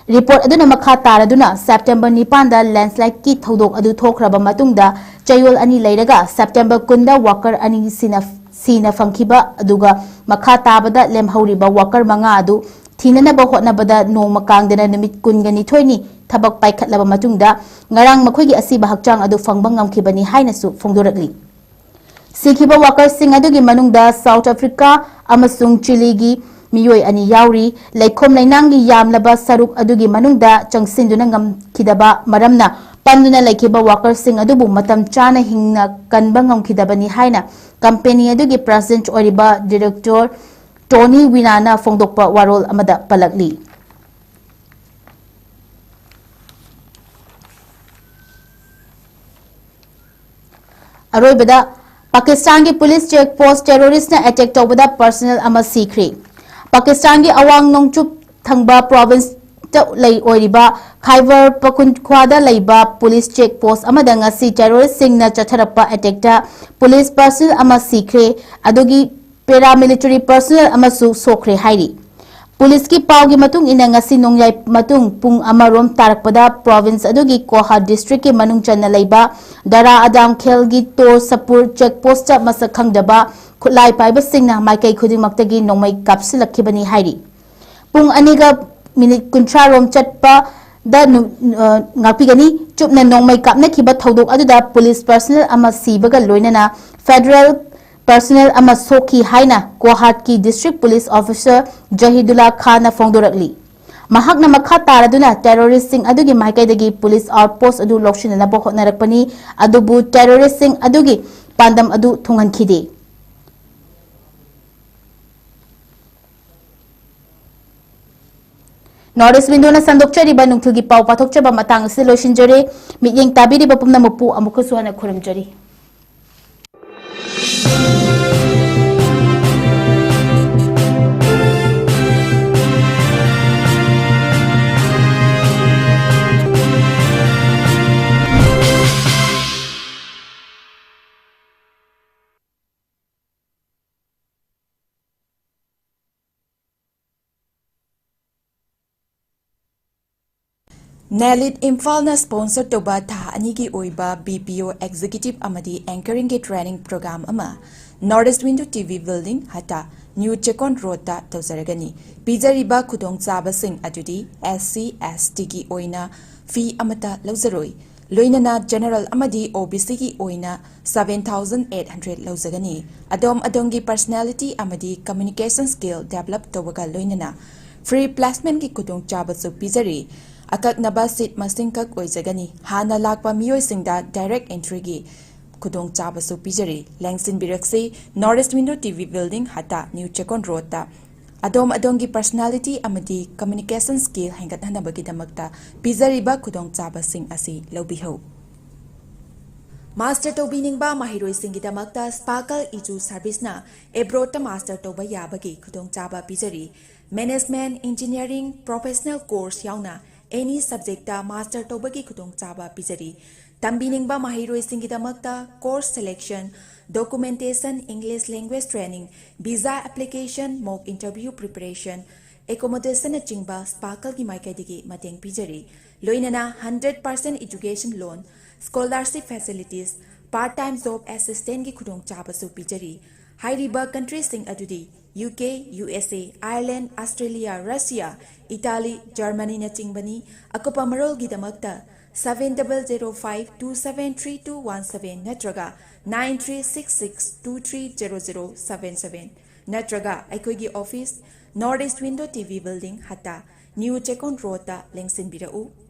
ꯔꯤꯄꯣꯔꯠ ꯑꯗꯨꯅ ꯃꯈꯥ ꯇꯥꯔꯗꯨꯅ, ꯁꯦꯞꯇꯦꯝꯕꯔ ꯅꯤꯄꯥꯟꯗ ꯂꯦꯟꯁꯂꯥꯏꯠꯀꯤ ꯊꯧꯗꯣꯛ ꯑꯗꯨ ꯊꯣꯛꯈ꯭ꯔꯕ ꯃꯇꯨꯡꯗ ꯆꯌꯣꯜ ꯑꯅꯤ ꯂꯩꯔꯒ ꯁꯦꯞꯇꯦꯝꯕꯔ ꯀꯨꯟꯗ ꯋꯥꯀꯔ ꯑꯅꯤ ꯁꯤꯅ, ꯁꯤꯅ ꯐꯪꯈꯤꯕ, ꯑꯗꯨꯒ ꯃꯈꯥ ꯇꯥꯕꯗ ꯂꯦꯝꯍꯧꯔꯤꯕ ꯋꯥꯀꯔ ꯃꯉꯥ ꯑꯗꯨ ꯊꯤꯅꯅꯕ ꯍꯣꯠꯅꯕꯗ ꯅꯣꯡꯃ ꯀꯥꯡꯗꯅ ꯅꯨꯃꯤꯠ ꯀꯨꯟꯒ ꯅꯤꯊꯣꯏꯅꯤ ꯊꯕꯛ ꯄꯥꯏꯈꯠꯂꯕ ꯃꯇꯨꯡꯗ ꯉꯔꯥꯡ ꯃꯈꯣꯏꯒꯤ ꯑꯁꯤꯕ ꯍꯛꯆꯥꯡ ꯑꯗꯨ ꯐꯪꯕ ꯉꯝꯈꯤꯕꯅꯤ ꯍꯥꯏꯅꯁꯨ ꯐꯣꯡꯗꯣꯔꯛꯂꯤ꯫ ꯁꯤꯈꯤꯕ ꯋꯥꯀꯔꯁꯤꯡ ꯑꯗꯨꯒꯤ ꯃꯅꯨꯡꯗ ꯁꯥꯎꯠ ꯑꯐ꯭ꯔꯤꯀꯥ ꯑꯃꯁꯨꯡ ꯆꯤꯂꯤꯒꯤ ꯃꯤꯑꯣꯏ ꯑꯅꯤ ꯌꯥꯎꯔꯤ꯫ ꯂꯩꯈꯣꯝ ꯂꯩꯅꯥꯡꯒꯤ ꯌꯥꯝꯂꯕ ꯁꯔꯨꯛ ꯑꯗꯨꯒꯤ ꯃꯅꯨꯡꯗ ꯆꯪꯁꯤꯟꯗꯨꯅ ꯉꯝꯈꯤꯗꯕ ꯃꯔꯝꯅ ꯄꯟꯗꯨꯅ ꯂꯩꯈꯤꯕ ꯋꯥꯀꯔꯁꯤꯡ ꯑꯗꯨꯕꯨ ꯃꯇꯝ ꯆꯥꯅ ꯍꯤꯡꯅ ꯀꯟꯕ ꯉꯝꯈꯤꯗꯕꯅꯤ ꯍꯥꯏꯅ ꯀꯝꯄꯦꯅꯤ ꯑꯗꯨꯒꯤ ꯄ꯭ꯔꯦꯁꯤꯗꯦꯟꯠ ꯑꯣꯏꯔꯤꯕ ꯗꯤꯔꯦꯛꯇꯣꯔ ꯇꯣꯅꯤ ꯋꯤꯅꯥꯅ ꯐꯣꯡꯗꯣꯛꯄ ꯋꯥꯔꯣꯜ ꯑꯃꯗ ꯄꯜꯂꯛꯂꯤ꯫ ꯑꯔꯣꯏꯕꯗ, ꯄꯥꯀꯤꯁꯇꯥꯟꯒꯤ ꯄꯨꯂꯤꯁ ꯆꯦꯛ ꯄꯣꯁ ꯇꯦꯔꯣꯔꯤꯁꯅ ꯑꯦꯇꯦꯛ ꯇꯧꯕꯗ ꯄꯔꯁꯅꯦꯜ ꯑꯃ ꯁꯤꯈ꯭ꯔꯦ꯫ ꯄꯥꯀꯤꯁꯇꯥꯟꯒꯤ ꯑꯋꯥꯡ ꯅꯣꯡꯆꯨꯞ ꯊꯪꯕ ꯄ꯭ꯔꯣꯚꯤꯟꯁꯇ ꯂꯩ ꯑꯣꯏꯔꯤꯕ ꯈꯥꯏꯕꯔ ꯄꯈꯨꯟꯈ꯭ꯋꯥꯗ ꯂꯩꯕ ꯄꯨꯂꯤꯁ ꯆꯦꯛ ꯄꯣꯁ ꯑꯃꯗ ꯉꯁꯤ ꯇꯦꯔꯣꯔꯤꯁꯁꯤꯡꯅ ꯆꯠꯊꯔꯛꯄ ꯑꯦꯇꯦꯛꯇ ꯄꯨꯂꯤꯁ ꯄꯔꯁꯅꯦꯜ ꯑꯃ ꯁꯤꯈ꯭ꯔꯦ, ꯑꯗꯨꯒꯤ ꯄꯦꯔꯥꯃꯤꯂꯤꯇꯔꯤ ꯄꯔꯁꯅꯦꯜ ꯑꯃꯁꯨ ꯁꯣꯛꯈ꯭ꯔꯦ ꯍꯥꯏꯔꯤ꯫ ꯄꯨꯂꯤꯁꯀꯤ ꯄꯥꯎꯒꯤ ꯃꯇꯨꯡ ꯏꯟꯅ, ꯉꯁꯤ ꯅꯣꯡꯌꯥꯏ ꯃꯇꯨꯡ ꯄꯨꯡ ꯑꯃꯔꯣꯝ ꯇꯥꯔꯛꯄꯗ ꯄ꯭ꯔꯣꯚꯤꯟꯁ ꯑꯗꯨꯒꯤ ꯀꯣꯍꯥ ꯗꯤꯁꯇ꯭ꯔꯤꯛꯀꯤ ꯃꯅꯨꯡ ꯆꯟꯅ ꯂꯩꯕ ꯗꯔꯥ ꯑꯗꯥꯝ ꯈꯦꯜꯒꯤ ꯇꯣꯔ ꯁꯄꯨꯔ ꯆꯦꯛ ꯄꯣꯁꯇ ꯃꯁꯛ ꯈꯪꯗꯕ ꯈꯨꯠꯂꯥꯏ ꯄꯥꯏꯕꯁꯤꯡꯅ ꯃꯥꯏꯀꯩ ꯈꯨꯗꯤꯡꯃꯛꯇꯒꯤ ꯅꯣꯡꯃꯩ ꯀꯥꯞꯁꯤꯜꯂꯛꯈꯤꯕꯅꯤ ꯍꯥꯏꯔꯤ꯫ ꯄꯨꯡ ꯑꯅꯤꯒ ꯃꯤꯅꯤꯠ ꯀꯨꯟꯊ꯭ꯔꯥ ꯔꯣꯝ ꯆꯠꯄꯗ ꯅꯨ-, ꯑ, ꯉꯥꯛꯄꯤꯒꯅꯤ꯫ ꯆꯨꯞꯅ ꯅꯣꯡꯃꯩ ꯀꯥꯞꯅꯈꯤꯕ ꯊꯧꯗꯣꯛ ꯑꯗꯨꯗ ꯄꯨꯂꯤꯁ ꯄꯔꯁꯅꯦꯜ ꯑꯃ ꯁꯤꯕꯒ ꯂꯣꯏꯅꯅ ꯐꯦꯗꯔꯦꯜ ꯄꯔꯁꯅꯦꯜ ꯑꯃ ꯁꯣꯛꯈꯤ ꯍꯥꯏꯅ ꯀꯣꯍꯥꯠꯀꯤ ꯗꯤꯁꯇ꯭ꯔꯤꯛ ꯄꯨꯂꯤꯁ ꯑꯣꯐꯤꯁꯔ ꯖꯍꯤꯗꯨꯜꯂꯥ ꯈꯥꯟꯅ ꯐꯣꯡꯗꯣꯔꯛꯂꯤ꯫ ꯃꯍꯥꯛꯅ ꯃꯈꯥ ꯇꯥꯔꯗꯨꯅ terroristꯁꯤꯡ ꯑꯗꯨꯒꯤ ꯃꯥꯏꯀꯩꯗꯒꯤ police outpost ꯑꯗꯨ ꯂꯧꯁꯤꯟꯅꯅꯕ ꯍꯣꯠꯅꯔꯛꯄꯅꯤ, ꯑꯗꯨꯕꯨ terroristꯁꯤꯡ ꯑꯗꯨꯒꯤ ꯄꯥꯟꯗꯝ ꯑꯗꯨ ꯊꯨꯡꯍꯟꯈꯤꯗꯦ꯫ North East Windowꯅ ꯁꯟꯗꯣꯛꯆꯔꯤꯕ ꯅꯨꯡꯊꯤꯜꯒꯤ ꯄꯥꯎ ꯄꯥꯊꯣꯛꯆꯕ ꯃꯇꯥꯡ ꯑꯁꯤꯗ ꯂꯣꯏꯁꯤꯟꯖꯔꯦ꯫ ꯃꯤꯠꯌꯦꯡ ꯇꯥꯕꯤꯔꯤꯕ ꯄꯨꯝꯅꯃꯛꯄꯨ ꯑꯃꯨꯛꯀꯁꯨ ꯍꯟꯅ ꯈꯨꯔꯨꯝꯖꯔꯤ꯫ ꯅꯦꯂꯤꯠ ꯏꯝꯐꯥꯜꯅ sponsor ꯇꯧꯕ ꯊꯥ ꯑꯅꯤꯒꯤ ꯑꯣꯏꯕ BPO executive ꯑꯃꯗꯤ anchoringꯒꯤ training program ꯑꯃ North East Window TV building ꯍꯠꯇ New Chekon Roadꯇ ꯇꯧꯖꯔꯒꯅꯤ꯫ ꯄꯤꯖꯔꯤꯕ ꯈꯨꯗꯣꯡꯆꯥꯕꯁꯤꯡ ꯑꯗꯨꯗꯤ SC, STꯒꯤ ꯑꯣꯏꯅ fee ꯑꯃꯠꯇ ꯂꯧꯖꯔꯣꯏ꯫ ꯂꯣꯏꯅꯅ general ꯑꯃꯗꯤ OBCꯒꯤ ꯑꯣꯏꯅ seven thousand eight hundred ꯂꯧꯖꯒꯅꯤ꯫ ꯑꯗꯣꯝ ꯑꯗꯣꯝꯒꯤ personality ꯑꯃꯗꯤ communication skill develop ꯇꯧꯕꯒ ꯂꯣꯏꯅꯅ free placementꯀꯤ ꯈꯨꯗꯣꯡꯆꯥꯕꯁꯨ ꯄꯤꯖꯔꯤ꯫ ꯑꯀꯛꯅꯕ seat ꯃꯁꯤꯡꯈꯛ ꯑꯣꯏꯖꯒꯅꯤ꯫ ꯍꯥꯟꯅ ꯂꯥꯛꯄ ꯃꯤꯑꯣꯏꯁꯤꯡꯗ direct entryꯒꯤ ꯈꯨꯗꯣꯡꯆꯥꯕꯁꯨ ꯄꯤꯖꯔꯤ꯫ ꯂꯦꯡꯁꯤꯟꯕꯤꯔꯛꯁꯤ, North East Window TV building ꯍꯠꯇ New Chekon Roadꯇ꯫ ꯑꯗꯣꯝ ꯑꯗꯣꯝꯒꯤ personality ꯑꯃꯗꯤ communication skill ꯍꯦꯟꯒꯠꯍꯟꯅꯕꯒꯤꯗꯃꯛꯇ ꯄꯤꯖꯔꯤꯕ ꯈꯨꯗꯣꯡꯆꯥꯕꯁꯤꯡ ꯑꯁꯤ ꯂꯧꯕꯤꯍꯧ꯫ Master ꯇꯧꯕꯤꯅꯤꯡꯕ ꯃꯍꯩꯔꯣꯏꯁꯤꯡꯒꯤꯗꯃꯛꯇ Sparkle Edu Serviceꯅ abroadꯇ master ꯇꯧꯕ ꯌꯥꯕꯒꯤ ꯈꯨꯗꯣꯡꯆꯥꯕ ꯄꯤꯖꯔꯤ꯫ Management, engineering, professional course ꯌꯥꯎꯅ any subjectꯇ master ꯇꯧꯕꯒꯤ ꯈꯨꯗꯣꯡꯆꯥꯕ ꯄꯤꯖꯔꯤ꯫ ꯇꯝꯕꯤꯅꯤꯡꯕ ꯃꯍꯩꯔꯣꯏꯁꯤꯡꯒꯤꯗꯃꯛꯇ course selection, documentation, English language training, visa application, mock interview preparation, accommodationnꯆꯤꯡꯕ Sparkleꯒꯤ ꯃꯥꯏꯀꯩꯗꯒꯤ ꯃꯇꯦꯡ ꯄꯤꯖꯔꯤ꯫ ꯂꯣꯏꯅꯅ hundred percent education loan, scholarship facilities, part time job assistantꯀꯤ ꯈꯨꯗꯣꯡꯆꯥꯕꯁꯨ ꯄꯤꯖꯔꯤ꯫ ꯍꯥꯏꯔꯤꯕ countryꯁꯤꯡ ꯑꯗꯨꯗꯤ UK, USA, Ireland, Australia, Russia, Italy, Germanyꯅꯆꯤꯡꯕꯅꯤ꯫ ꯑꯀꯨꯞꯄ ꯃꯔꯣꯜꯒꯤꯗꯃꯛꯇ seven double zero five two seven three two one seven ꯅꯠꯇ꯭ꯔꯒ nine three six six two three zero zero seven seven꯫ ꯅꯠꯇ꯭ꯔꯒ ꯑꯩꯈꯣꯏꯒꯤ office North East Window T V Building, ꯍꯠꯇꯥ, New Chekon Road ꯇ ꯂꯦꯡꯁꯤꯟꯕꯤꯔꯛꯎ꯫